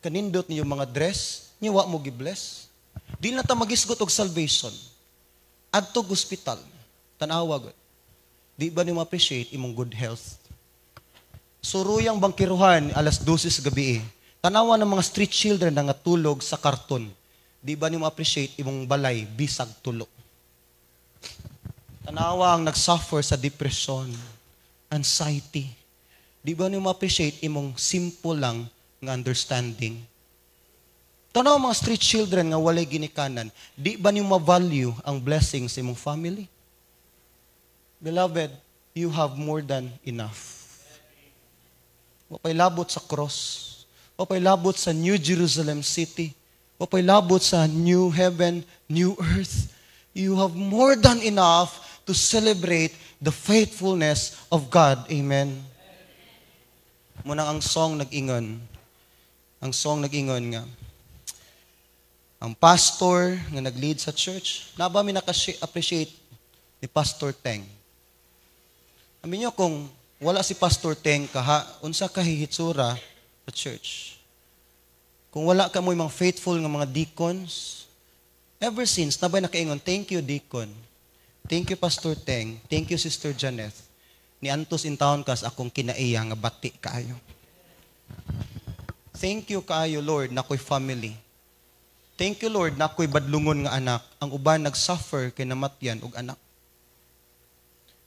Kanindot niyo mga dress, niyo wa mo gibless. Dili na ta magisgot og salvation. Adto ospital, tan-awa gud. Di ba nimo appreciate imong good health? Suruyang bangkiruhan alas 12 sa gabi eh. Tanawa ng mga street children na nga tulog sa karton. Di ba nimo appreciate imong balay bisag tulo? Tanawa ang nagsuffer sa depression, anxiety. Di ba nimo appreciate imong simple lang nga understanding? Tanawa mga street children nga walay ginikanan. Di ba nimo ma-value ang blessings sa imong family? Beloved, you have more than enough. Wapay labot sa cross. Wapay labot sa New Jerusalem City. Wapay labot sa new heaven, new earth. You have more than enough to celebrate the faithfulness of God. Amen. Munang ang song nag-ingon. Ang song nag-ingon nga. Ang pastor nga nag-lead sa church, naba mi naka-appreciate ni Pastor Teng. Amin nyo kung wala si Pastor Teng kaha, unsa ka hitsura sa church. Kung wala ka mo mga faithful nga mga deacons, ever since, nabay nakaingon, "Thank you, deacon. Thank you, Pastor Teng. Thank you, Sister Janeth. Niantos in town kas akong kinaiya nga bati kaayo. Thank you kaayo, Lord, na ako'y family. Thank you, Lord, na ako'y badlungon nga anak. Ang uban nagsuffer kay namatyan og anak."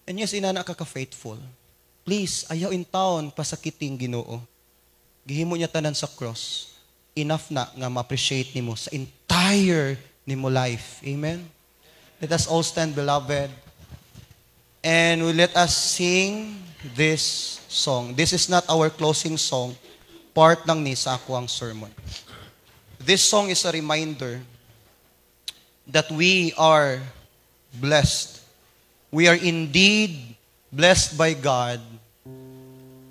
And yes, inana ka ka-faithful. Please, ayaw in town pasakiting Ginoo. Gihimo niya tanan sa cross. Enough na nga ma-appreciate nimo sa entire nimo life. Amen? Let us all stand, beloved. And we let us sing this song. This is not our closing song. Part lang ni sa ako ang sermon. This song is a reminder that we are blessed. We are indeed blessed by God.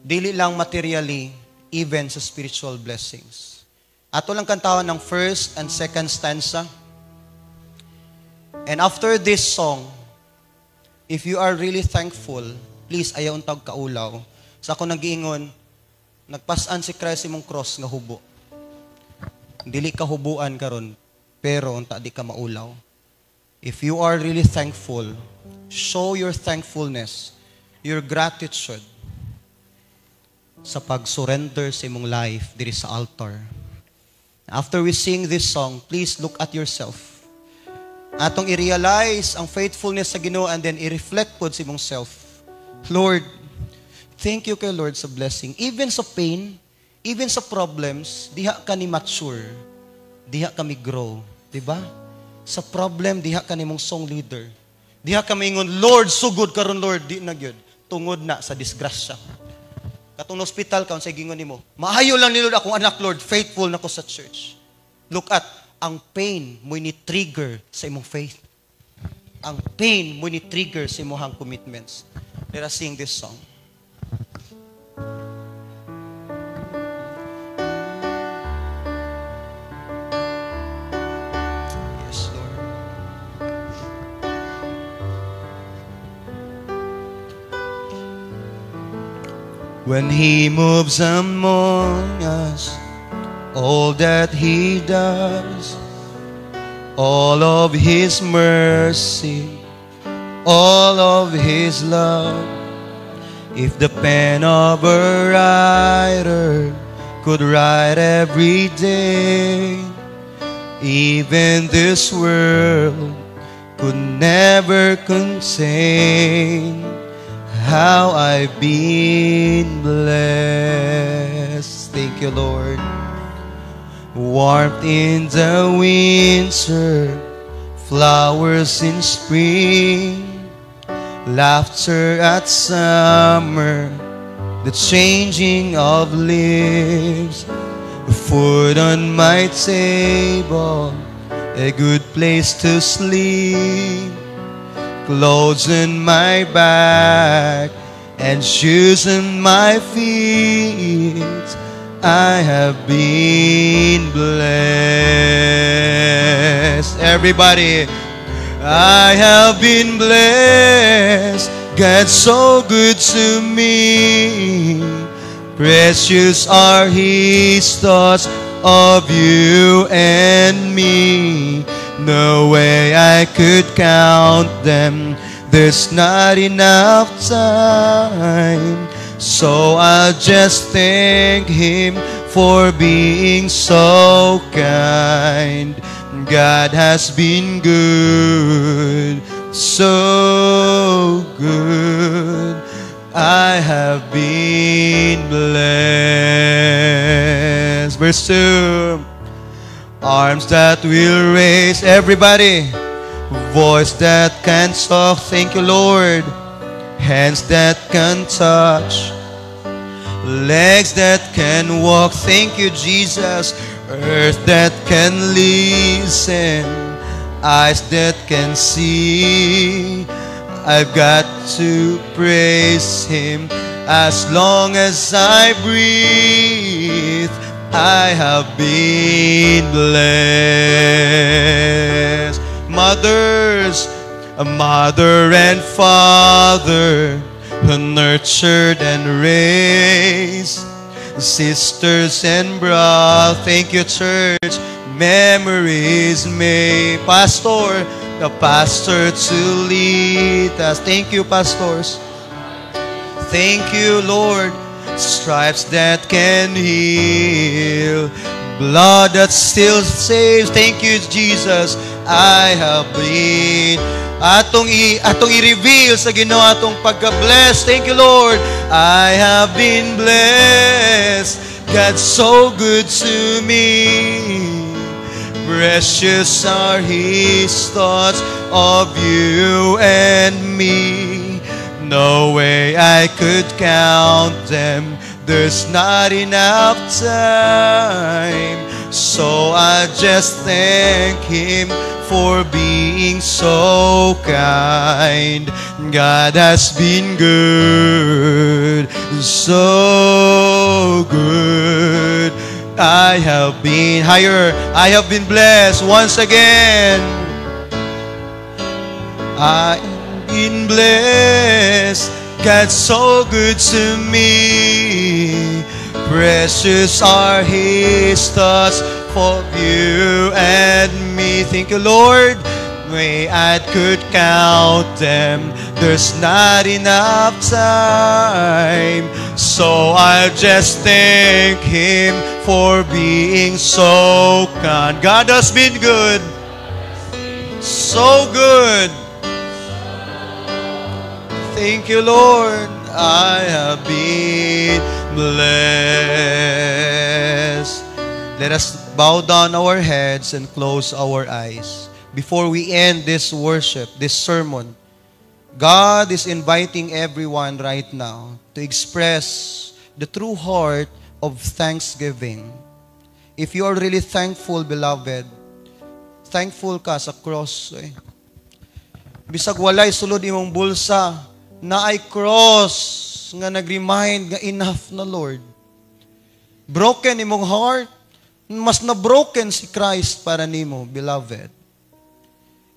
Dili lang materially, even sa spiritual blessings. Ato lang kantawan ng first and second stanza. And after this song, if you are really thankful, please ayaw untag kaulaw. Sa ako nagiingon, nagpasan si Christ imong cross nga hubo. Dili ka hubuan karon, pero unta di ka maulaw. If you are really thankful, show your thankfulness, your gratitude sa pag-surrender sa imong life diri sa altar. After we sing this song, please look at yourself. Atong i-realize ang faithfulness sa Ginoo and then i-reflect pod sa imong self. Lord, thank you kay Lord sa blessing. Even sa pain, even sa problems, diha ka ni mature. Diha kami grow. Diba? Sa problem, diha ka nimong song leader. Diha ka maingon, "Lord, sugod karon Lord," di na gyud. Tungod na sa disgrasya. Katong hospital ka, unsay gingon nimo? "Maayo lang ni Lord akong anak, Lord, faithful na ko sa church." Look at, ang pain mo ni trigger sa imong faith. Ang pain mo ni trigger sa imong commitments. Let us sing this song. Yes, Lord. When He moves among us, all that He does, all of His mercy, all of His love, if the pen of a writer could write every day, even this world could never contain how I've been blessed. Thank you, Lord. Warmth in the winter, flowers in spring, laughter at summer, the changing of leaves, food on my table, a good place to sleep, clothes on my back, And shoes on my feet. I have been blessed. Everybody, I have been blessed. God's so good to me. Precious are His thoughts of you and me. No way I could count them. There's not enough time. So I'll just thank Him for being so kind. God has been good, so good. I have been blessed. Verse 2. Arms that will raise, everybody. Voice that can talk, thank you, Lord. Hands that can touch. Legs that can walk, thank you, Jesus. Ears that can listen. Eyes that can see. I've got to praise Him as long as I breathe. I have been blessed. Mothers, a mother and father who nurtured and raised sisters and brothers. Thank you, church. Memories made. Pastor, the pastor to lead us. Thank you, pastors. Thank you, Lord. Stripes that can heal, blood that still saves. Thank you, Jesus. I have been atong i-reveal sa Ginoo atong pagka-bless. Thank you, Lord. I have been blessed. God's so good to me. Precious are His thoughts of you and me. No way I could count them. There's not enough time. So I just thank Him for being so kind. God has been good, so good. I have been higher. I have been blessed once again. I've been blessed. God's so good to me. Precious are His thoughts for you and me. Thank you, Lord. Way I could count them. There's not enough time. So I'll just thank Him for being so kind. God has been good. So good. Thank you, Lord. I have been blessed. Let us bow down our heads and close our eyes. Before we end this worship, this sermon, God is inviting everyone right now to express the true heart of thanksgiving. If you are really thankful, beloved, thankful ka sa cross. Eh. Bisag walay sulod imong bulsa, naay cross nga nag-remind nga enough na, Lord. Broken imong heart, mas na broken si Christ para nimo, beloved.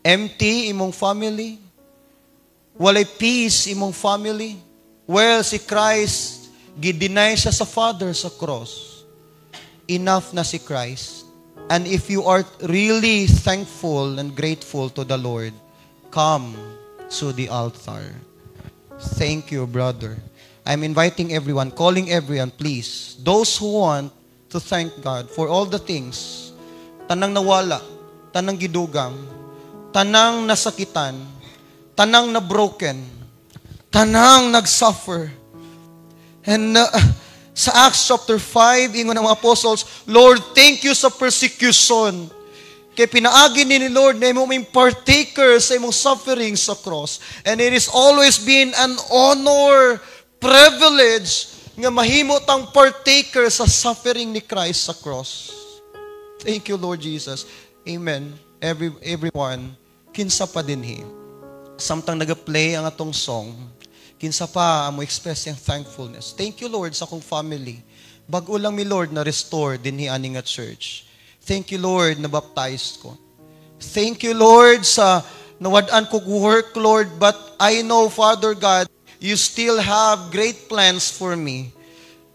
Empty imong family, walay peace imong family. Well, si Christ, gi-deny siya sa Father sa cross. Enough na si Christ. And if you are really thankful and grateful to the Lord, come to the altar. Thank you, brother. I'm inviting everyone, calling everyone, please. Those who want to thank God for all the things, tanang nawala, tanang gidugang, tanang nasakitan, tanang na broken, tanang nag-suffer. And sa Acts chapter 5, ingon ang mga apostles, "Lord, thank you sa persecution." Kay pinaagi ni Lord na imong partaker sa imong suffering sa cross. And it is always been an honor, privilege, nga mahimo tang partaker sa suffering ni Christ sa cross. Thank you, Lord Jesus. Amen. Everyone, kinsa pa dinhi? Samtang nag-play ang atong song, kinsa pa dinhi ang Kinsa pa mo express yung thankfulness? Thank you, Lord, sa akong family. Bag-o lang mi, Lord, na restore dinhi ani nga church. Thank you, Lord, na baptized ko. Thank you, Lord, sa nawad-an ko work, Lord, but I know, Father God, you still have great plans for me.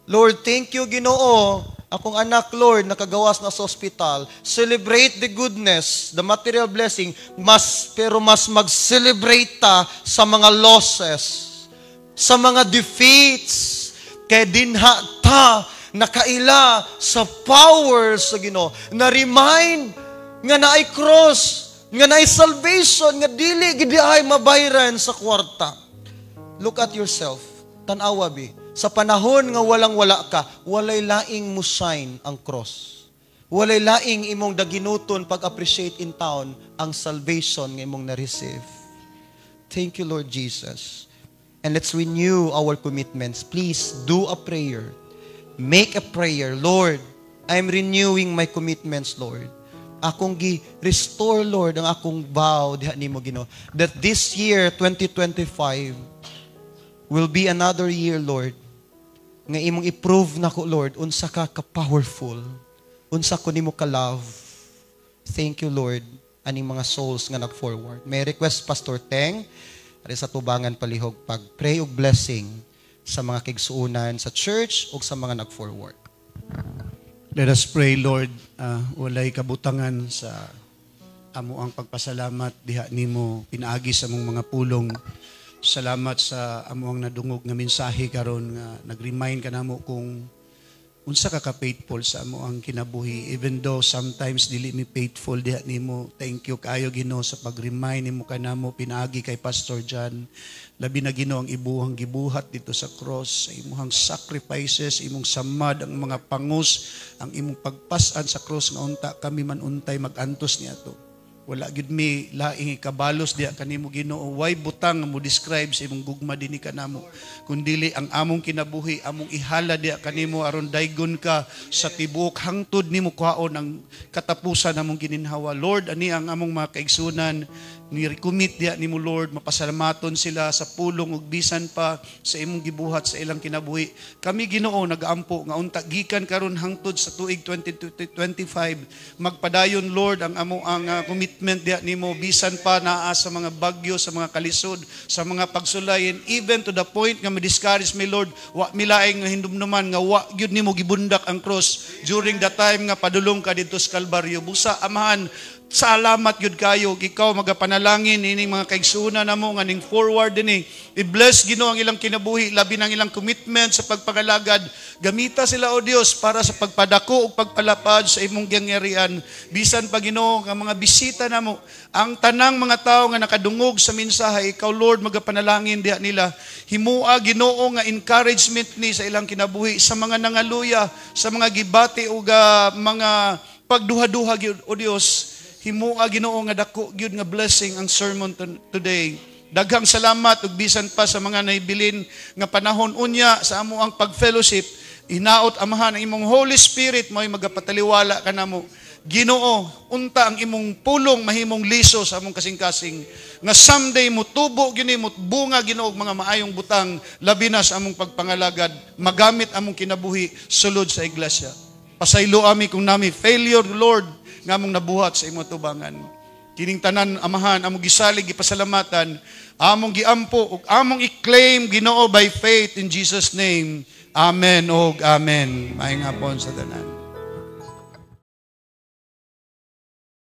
Lord, thank you, Ginoo. Akong anak, Lord, nakagawas na sa ospital. Celebrate the goodness, the material blessing, pero mas mag-celebrate ta sa mga losses, sa mga defeats, kay dinha ta nakaila sa power sa Ginoo. Na remind nga naay cross, nga naay salvation, nga dili gid ay mabayran sa kwarta. Look at yourself. Tan-awa bi. Sa panahon nga walang wala ka, walay laing mo shine ang cross. Walay laing imong daginuton pag-appreciate in town ang salvation nga imong na-receive. Thank you, Lord Jesus. And let's renew our commitments. Please do a prayer. Make a prayer. Lord, I'm renewing my commitments, Lord. Akong gi-restore, Lord, ang akong vow diha nimo, Ginoo. That this year, 2025, will be another year, Lord, nga imong i-prove nako, Lord, unsa ka ka-powerful, unsa ko nimo ka-love. Thank you, Lord, aning mga souls nga nag-forward. May request, Pastor Teng, ari sa tubangan palihog pag-pray og blessing sa mga kigsuunan sa church ug sa mga nag-forward. Let us pray, Lord, walay kabutangan sa amo ang pagpasalamat diha nimo pinaagi sa among mga pulong. Salamat sa amo ang nadungog nga mensahe karon nga nag-remind ka namo kung unsa ka ka-faithful sa amo ang kinabuhi, even though sometimes dili mi faithful diha nimo. Thank you kaayo, Ginoo, sa pag-remind nimo kanamo pinaagi kay Pastor John, labi na, Ginoo, ang imuhang gibuhat dito sa cross, sa imuhang sacrifices, imong samad ang mga pangos, ang imong pagpas-an sa cross nga unta kami man untay mag-antos niadto. Wala gyud mi laing ikabalos diha kanimo, Ginoo. Way butang nga mo describe sa imong gugma dinhi kanamo. Kundili ang among kinabuhi, among ihala diha kanimo aron daygon ka sa tibuok hangtod nimo kuhaon ang katapusan among gininhawa. Lord, ani ang among mga kaigsunan ni recommit diha nimo, Lord, mapasalamaton sila sa pulong ug bisan pa sa imong gibuhat sa ilang kinabuhi. Kami, Ginoo, nagaampo nga unta gikan karon hangtod sa tuig 2025 magpadayon, Lord, ang amo ang commitment diha nimo, bisan pa naa sa mga bagyo, sa mga kalisod, sa mga pagsulay, and even to the point nga ma-discourage mi, Lord, wa mi laing nga hinumduman nga wa gyud nimo gibundak ang cross during the time nga padulong ka didto sa Kalbaryo. Busa, Amahan, salamat gyud kayo. Ikaw magapanalangin ining mga kaigsuonan namo nga ning forward dinhi. I-bless, Ginoo, ang ilang kinabuhi, labi nang ilang commitment sa pagpangalagad. Gamita sila, o Dios, para sa pagpadako ug pagpalapad sa imong gingharian. Bisan pa, Ginoo, ang mga bisita namo, ang tanang mga tawo nga nakadungog sa mensahe, ikaw, Lord, magapanalangin diha nila. Himua, Ginoo, nga encouragement ni sa ilang kinabuhi, sa mga nangaluya, sa mga gibati ug mga pagduha-duha gyud, o Dios. Himua, Ginoo, nga dako gyud nga blessing ang sermon today. Daghang salamat ug bisan pa sa mga naibilin nga panahon unya sa amo ang pag-fellowship, hinaot, Amahan, ang imong Holy Spirit mo'y magapataliwala kanamo. Ginoo, unta ang imong pulong mahimong liso sa among kasing-kasing nga someday mutubo gini, bunga, Ginoo, og mga maayong butang, labi na sa among pagpangalagad, magamit among kinabuhi sulod sa iglesia. Pasaylo ami kung nami failure, Lord, nga among nabuhat sa imong tubangan. Kining tanan, Amahan, among gisalig, gipasalamatan, among giampo ug among i-claim, Ginoo, by faith in Jesus' name. Amen og amen. Maayong hapon sa tanan.